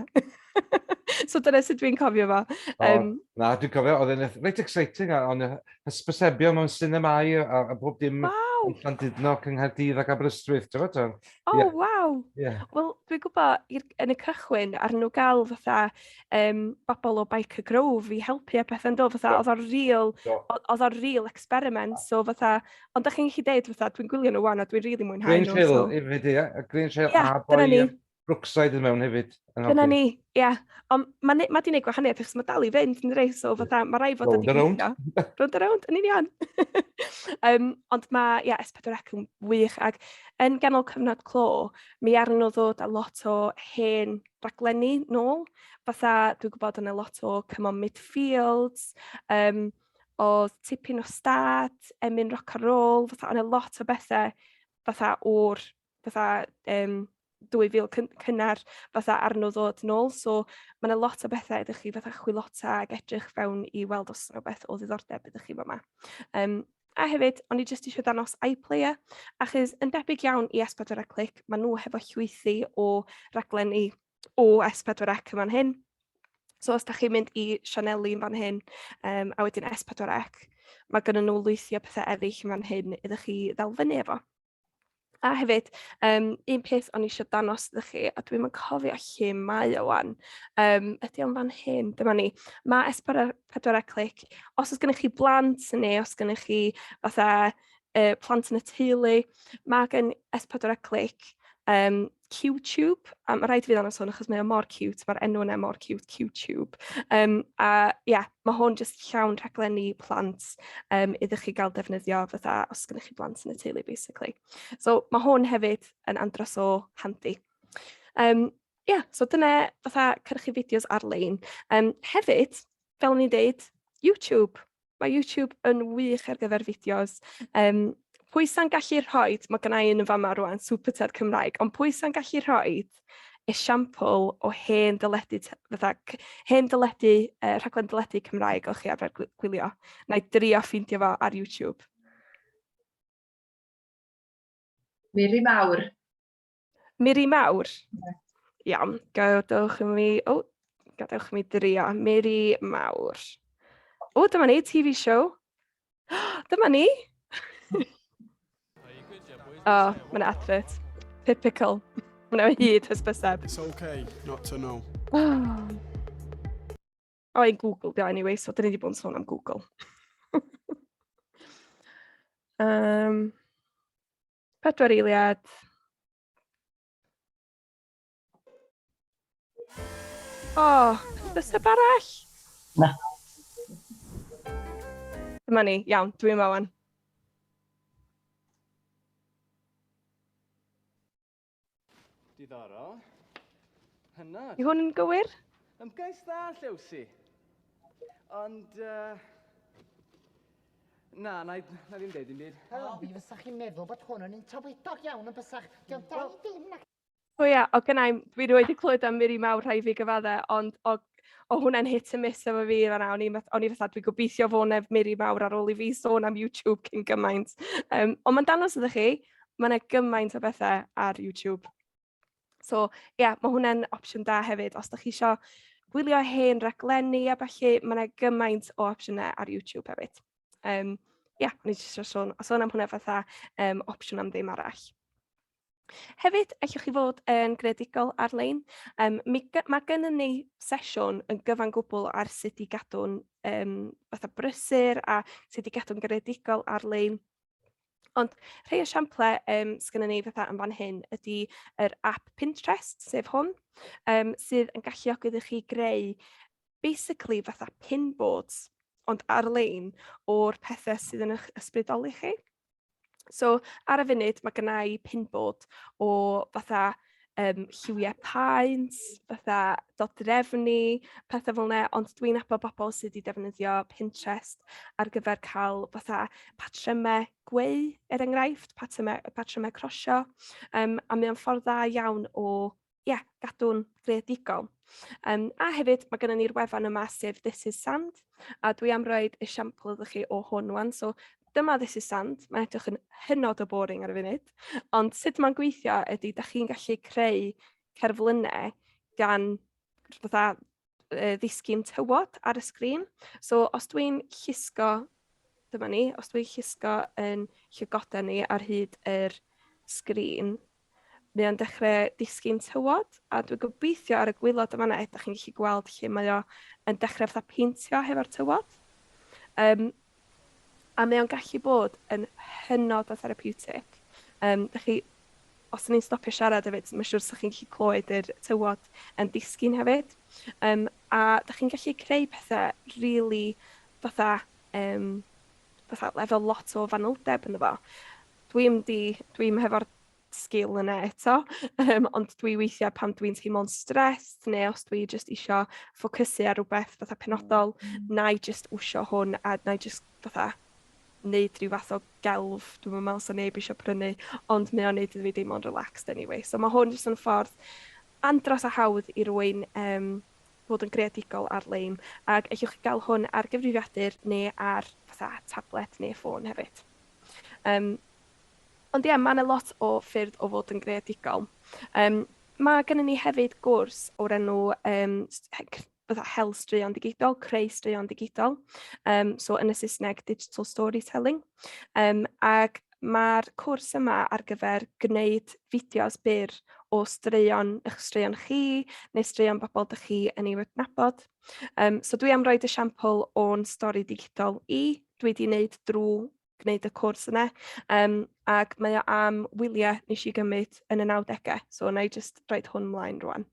So dyna sut dwi'n cofio fo. O, na, dwi'n cofio, oedd e'n reit exciting, a o'n hysbysebion mewn sinemâu a pob dim. Waw! waw! Llandudno, yng Nghaerdydd ac Aberystwyth, ti'n gwybod? O, oh, waw! Yeah. Wel, dwi'n gwybod, yn y cychwyn, ar nhw gael fatha bobl o Biker Grove i helpu a pethau'n dod, fatha, oedd o'r real, oedd o'r real experiment, so fatha, ond da chi'n gallu deud, fatha, dwi'n gwylio nhw wan a dwi'n really mwynhau nhw. Grange Hill, so. Hefyd, ie, Grange Hill yeah, a boi Brookside yn mewn hefyd. Dyna ni, ie. Yeah. Ond mae ma di wneud gwahaniaeth, achos mae dal i fynd, yn dydi? So fatha, mae rai fod wedi gweithio. Rownd a rownd, yn union. Ond mae, ie, yeah, S4C yn wych, ac yn ganol cyfnod clo, mi arnyn nhw ddod â lot o hen raglenni nôl. Fatha, dwi'n gwybod yna lot o Come On Midfields, oedd tipyn o stad, emyn rock and roll, fatha, yna lot o bethau fatha o'r fatha 2000 cynnar fatha arno ddod nôl. So mae yna lot o bethau ydych chi fatha chwilota ac edrych fewn i weld os yna rhywbeth o ddiddordeb ydych chi fyma. A hefyd, o'n i jyst eisiau danos iPlayer, achos yn debyg iawn i S4C Click, maen nhw hefo llwythi o raglenni o S4C yn fan hyn. So os da chi'n mynd i sianeli yn fan hyn, a wedyn S4C, mae gynnon nhw lwythi o pethau eraill yn fan hyn iddo chi ddal fyny efo. A hefyd, un peth o'n i eisiau danos iddo chi, a dwi'm yn cofio lle mae o wan, ydy o'n fan hyn? Dyma ni. Mae S4C Click, os oes gennych chi blant neu os gennych chi fatha plant yn y teulu, mae gen S4C Click QTube, a mae rhaid i fi ddangos hwn achos mae o mor cute, mae'r enw yna mor cute, QTube. A ie, yeah, mae hwn jyst llawn rhaglenni plant iddo chi gael defnyddio fatha os gennych chi blant yn y teulu, basically. So mae hwn hefyd yn andros o handi. Yeah, so dyna fatha cyrchu fideos ar-lein. Hefyd, fel o'n i'n deud, YouTube. Mae YouTube yn wych ar gyfer fideos. Pwy sa'n gallu rhoi, mae gennau un yn fama rwan, Superted Cymraeg, ond pwy sa'n gallu rhoi esiampl o hen dyledu, fatha, hen dyledu, rhaglen dyledu Cymraeg o'ch chi arfer gwylio? Na i drio ffeindio fo ar YouTube. Miri Mawr. Miri Mawr? Yeah. Iawn, gadewch i mi... O, gadewch i mi drio. Miri Mawr. O, dyma ni, TV show. Dyma ni! O, oh, mae'n advert. Typical. Mae'n o hyd hysbyseb. It's okay not to know. Oh. O, i Google, dio anyway, so dyn ni wedi bod yn sôn am Google. 4 eiliad. O, oh, hysbyseb arall? Na. Dyma ni, iawn, dwi yma wan. Diddorol. Hynod. Yw hwn yn gywir? Ymgais dda, Llewsi. Ond, na, na, na ddim deud dim byd. O, mi fysach chi'n meddwl bod hwn yn un tawedog iawn yn bysach. Dio'n dau dim na. O ia, o gynna i, dwi rioed 'di clywed am Miri Mawr, rhaid fi gyfadde, ond o, o hwnna'n hit and miss efo fi fan'na. O'n i fatha, dwi'n gobeithio fo' 'na Miri Mawr ar ôl i fi sôn am YouTube cyn gymaint. Ond mae'n dangos iddo chi, mae 'na gymaint o bethau ar YouTube. So ie, yeah, mae hwnna'n opsiwn da hefyd. Os da chi isio gwylio hen raglenni a ballu, mae 'na gymaint o opsiynau ar YouTube hefyd. Ie, yeah, o'n i jyst eisiau sôn am hwnna fatha opsiwn am ddim arall. Hefyd, allwch chi fod yn greadigol ar-lein. Mae gennym ni sesiwn yn gyfan gwbl ar sut i gadw'n fatha brysur a sut i gadw'n greadigol ar-lein. Ond rhai esiamplau sgynnon ni fatha yn fan hyn ydy yr app Pinterest, sef hwn, sydd yn galluogi iddo chi greu basically fatha pinboards, ond ar-lein o'r pethau sydd yn eich ysbrydoli chi. So ar y funud mae gynna i pinboard o fatha lliwiau paent, fatha dodrefni, pethau fel 'na, ond dwi'n nabod bobl sydd wedi defnyddio Pinterest ar gyfer cael fatha patrymau gweu, er enghraifft, patrymau crosio, a mae o'n ffordd dda iawn o ie, gadw'n greadigol. A hefyd, mae gennym ni'r wefan yma sef This is Sand, a dwi am roed esiampl iddo chi o hwn wan. So dyma This is Sand, mae'n edrych yn hynod o boring ar y funud, ond sut mae'n gweithio ydy, da chi'n gallu creu cerflunau gan fatha ddisgyn tywod ar y sgrin. So os dwi'n llusgo dyma ni, os dwi'n llusgo yn llygoden ni ar hyd yr sgrin, mae o'n dechrau disgyn tywod, a dwi'n gobeithio ar y gwaelod yma na ydych chi'n gallu gweld lle mae o yn dechrau fatha peintio hefo'r tywod. A mae o'n gallu bod yn hynod o therapeutic. Dych chi, os ni'n stopio siarad hefyd, mae'n siŵr 'sa chi'n gallu clywed yr tywod yn disgyn hefyd. A dych chi'n gallu creu pethau really fatha, fatha efo lot o fanyldeb ynddo fo. Dwi'm di, dwi'm hefo'r sgil yna eto, ond dwi weithiau pan dwi'n teimlo'n stressed neu os dwi jyst isio ffocysu ar rhywbeth fatha penodol, na i jyst wsio hwn a na i jyst fatha wneud rhyw fath o gelf, dwi'm yn meddwl 'sa neb isio prynu, ond mae o'n neud i fi deimlo'n relaxed anyway. So mae hwn jyst yn ffordd andros o hawdd i rywun bod yn greadigol ar-lein, ac ellwch chi gael hwn ar gyfrifiadur neu ar fatha tablet neu ffôn hefyd. Ond ie, mae yna lot o ffyrdd o fod yn greadigol. Mae gennym ni hefyd gwrs o'r enw fatha hel straeon digidol, creu straeon digidol. So yn y Saesneg, digital storytelling. Ac mae'r cwrs yma ar gyfer gwneud fideos byr o straeon, eich straeon chi, neu straeon bobl dych chi yn ei adnabod. So dwi am roed esiampl o'n stori digidol i, dwi wedi wneud drwy gwneud y cwrs yna. Ac mae o am wyliau nes i gymryd yn y 90au. So wna i jyst roed hwn mlaen rwan.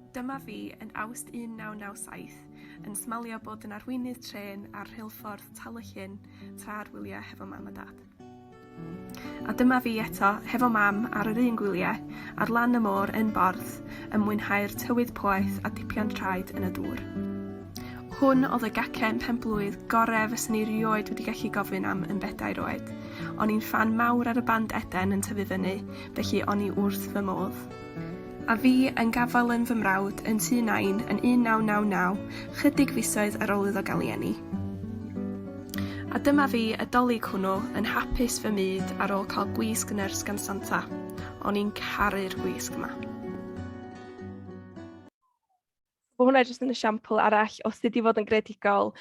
Dyma fi yn Awst 1997 yn smalio bod yn arweinydd trên ar rheilffordd Tal y Llyn tra ar wyliau hefo mam a dad. A dyma fi eto, hefo mam, ar yr un gwyliau, ar lan y môr yn Borth, yn mwynhau'r tywydd poeth a dipio'n traed yn y dŵr. Hwn oedd y gacen pen-blwydd gore fyswn i rioed wedi gallu gofyn am yn bedair oed. O'n i'n ffan mawr ar y band Eden yn tyfu fyny, felly o'n i wrth fy modd. A fi yn gafael yn fy mrawd yn tŷ Nain yn 1999, chydig fisoedd ar ôl iddo gael ei eni. A dyma fi, y Dolig hwnnw, yn hapus fy myd ar ôl cael gwisg nyrs gan Santa. O'n i'n caru'r gwisg yma. Mae hwnna jyst yn esiampl arall o sut i fod yn greadigol.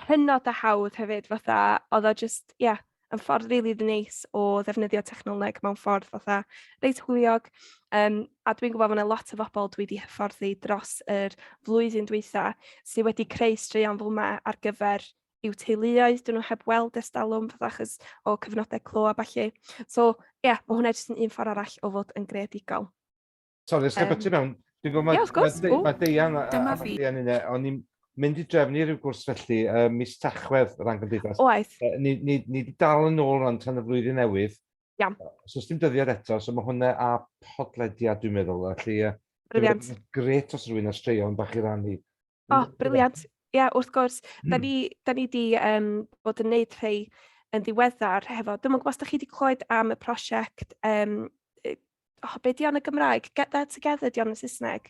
Hynod a hawdd hefyd, fatha, oedd o jyst, ie, yeah, yn ffordd rili really neis o ddefnyddio technoleg mewn ffordd fatha reit hwyliog. A dwi'n gwybod bod yna lot o bobl dwi wedi hyfforddi dros yr flwyddyn dwytha sydd wedi creu straeon fel yma ar gyfer i'w teuluoedd, dyn nhw heb weld ers talwm fatha achos o cyfnodau clo a ballu. So, ie, yeah, mae hwnna jyst yn un ffordd arall o fod yn greadigol. Sori, os gael byty mewn, dwi'n gwybod mae, yeah, mae, mae Deian a, a Deian yna, o'n i'n mynd i drefnu rhyw gwrs felly uh, mis Tachwedd ran gymdeithas. Oes. Uh, ni, ni, ni wedi dal yn ôl rhan tan y flwyddyn newydd. Iawn. So, os dim dyddiad eto, so mae hwnna a podlediad dwi'n meddwl. Felly, uh, Brilliant. Gret os rhywun ar straeon bach i rannu. O, oh, brilliant. Ie, yeah, wrth gwrs. Da ni, da ni di bod yn neud rhai yn ddiweddar hefo, dwi'm yn gwybod os da chi wedi clywed am y prosiect, oh, be di o'n y Gymraeg? Get There Together di o'n y Saesneg.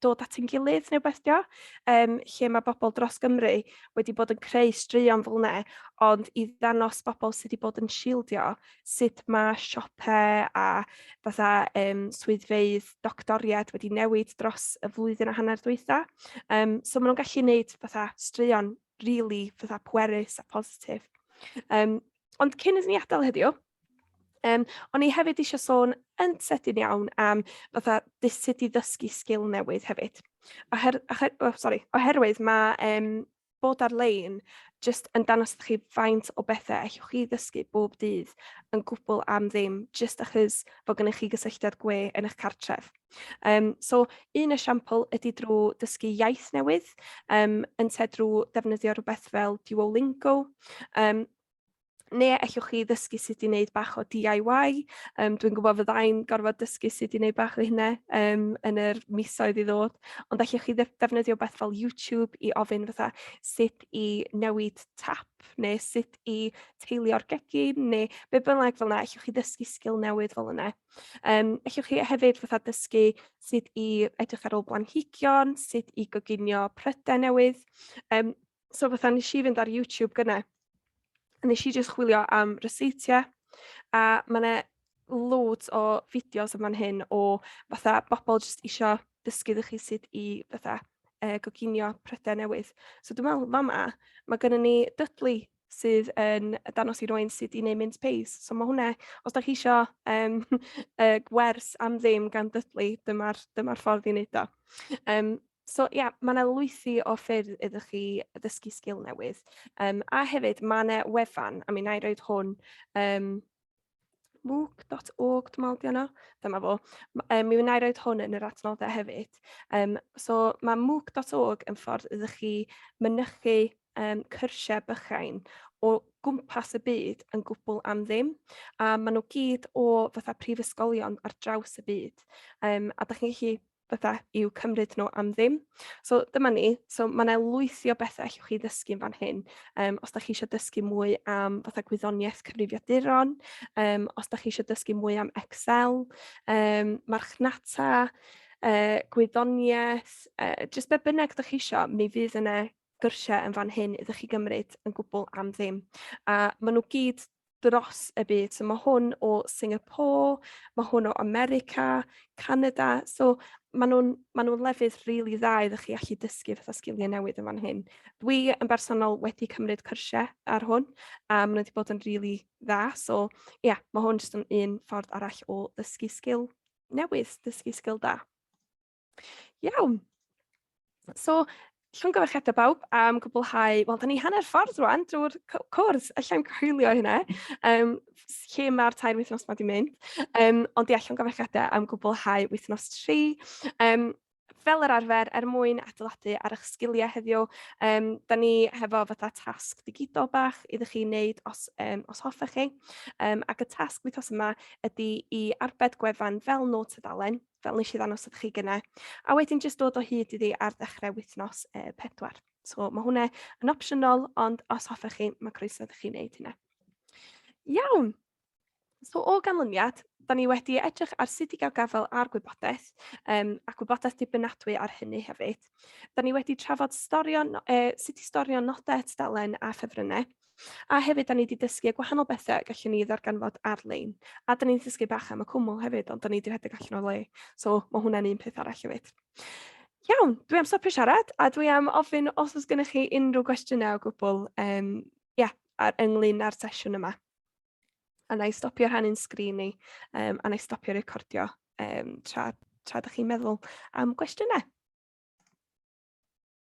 Dod at ein gilydd neu beth di o. Lle mae bobl dros Gymru wedi bod yn creu straeon fel yna, ond i ddangos bobl sydd wedi bod yn shieldio sut mae siopau a fatha swyddfeydd doctoriaid wedi newid dros y flwyddyn a hanner dwytha. So maen nhw'n gallu gwneud fatha straeon really fatha pwerus a positif. Ond cyn iddyn ni adael heddiw, o'n i hefyd eisiau sôn yn sydyn iawn am fatha sut i ddysgu sgil newydd hefyd. Oher, oher, oh, sorry, oherwydd mae bod ar-lein jyst yn dangos i chi faint o bethau allwch chi ddysgu bob dydd yn gwbl am ddim, jyst achos fod gennych chi gysylltiad gwe yn eich cartref. So, un esiampl ydy drwy dysgu iaith newydd, ynte drwy defnyddio rhywbeth fel Duolingo. Neu allwch chi ddysgu sut i wneud bach o DIY. Dwi'n gwybod fyddai'n gorfod dysgu sut i wneud bach o hynna yn yr misoedd i ddod. Ond allwch chi ddefnyddio beth fel YouTube i ofyn fatha sut i newid tap neu sut i teilio'r gegin neu be bynnag fel yna. Allwch chi ddysgu sgil newydd fel yna. Allwch chi hefyd fatha dysgu sut i edrych ar ôl blanhigion, sut i goginio prydau newydd. So fatha nes i fynd ar YouTube gynne, a nes i jyst chwilio am ryseitiau, a ma' 'na loads o fideos yn fan hyn o fatha bobl jyst isio dysgu iddo chi sut i fatha goginio prydau newydd. So dwi'n meddwl fama, mae gennym ni Dudley sydd yn dangos i rywun sut i wneud mince pies. So mae hwnna, os da chi isio gwers am ddim gan Dudley, dyma'r dyma ffordd i wneud o. So ia, yeah, mae yna lwythi o ffyrdd iddo chi ddysgu sgil newydd. A hefyd, mae yna wefan, a mi wna i roed hwn, MOOC.org, dwi'n meddwl, di hwnna. Dyma fo. Mi wna i roed hwn yn yr adnoddau hefyd. So mae MOOC.org yn ffordd iddo chi mynychu cyrsiau bychain o gwmpas y byd yn gwbl am ddim. A maen nhw gyd o fatha prifysgolion ar draws y byd. A da chi'n gallu fatha i'w cymryd nhw am ddim. So dyma ni, so mae yna lwythi o bethau allwch chi ddysgu yn fan hyn. Os da chi eisiau dysgu mwy am fatha gwyddoniaeth cyfrifiaduron, os da chi eisiau dysgu mwy am Excel, marchnata, gwyddoniaeth, jyst be bynnag da chi eisiau, mi fydd yna gyrsiau yn fan hyn iddo chi gymryd yn gwbl am ddim. A maen nhw gyd dros y byd. So mae hwn o Singapore, mae hwn o America, Canada. So maen nhw'n ma nhw lefydd rili really dda iddo chi allu dysgu fatha sgiliau newydd yn fan hyn. Dwi yn bersonol wedi cymryd cyrsiau ar hwn, a maen nhw wedi bod yn rili really dda. So ie, yeah, mae hwn jyst yn un ffordd arall o ddysgu sgil newydd, dysgu sgil da. Iawn. So, llongyfarchiadau bawb am gwblhau, wel, da ni hanner ffordd rwan drwy'r cwrs, allai'n coelio hynna, lle mae'r 3 wythnos ma di mynd. Ond ia, llongyfarchiadau am gwblhau wythnos 3. Fel yr arfer, er mwyn adeiladu ar eich sgiliau heddiw, da ni hefo fatha tasg digidol bach iddo chi wneud os hoffech chi. Ac y tasg wythnos yma ydy i arbed gwefan fel nôl tudalen, fel nes i ddangos wrth chi gynnau, a wedyn jyst dod o hyd iddi ar ddechrau wythnos 4. So mae hwnna yn opsiynol, ond os hoffech chi, mae croeso iddo chi wneud hynna. Iawn! So o ganlyniad, da ni wedi edrych ar sut i gael gafael ar gwybodaeth, a gwybodaeth dibynadwy ar hynny hefyd. Da ni wedi trafod storio, sut i storio nodau tudalen a ffefrynnau. A hefyd, da ni wedi dysgu y gwahanol bethau gallwn ni ddarganfod ar-lein. A da ni'n dysgu bach am y cwmwl hefyd, ond da ni wedi rhedeg allan o le. So mae hwnna'n un peth arall hefyd. Iawn, dwi am stopio siarad, a dwi am ofyn os oes gennych chi unrhyw gwestiynau o gwbl yeah, ynglyn â'r sesiwn yma. A na i stopio rhannu'n sgrin ni, a na i stopio recordio tra ydych chi'n meddwl am gwestiynau.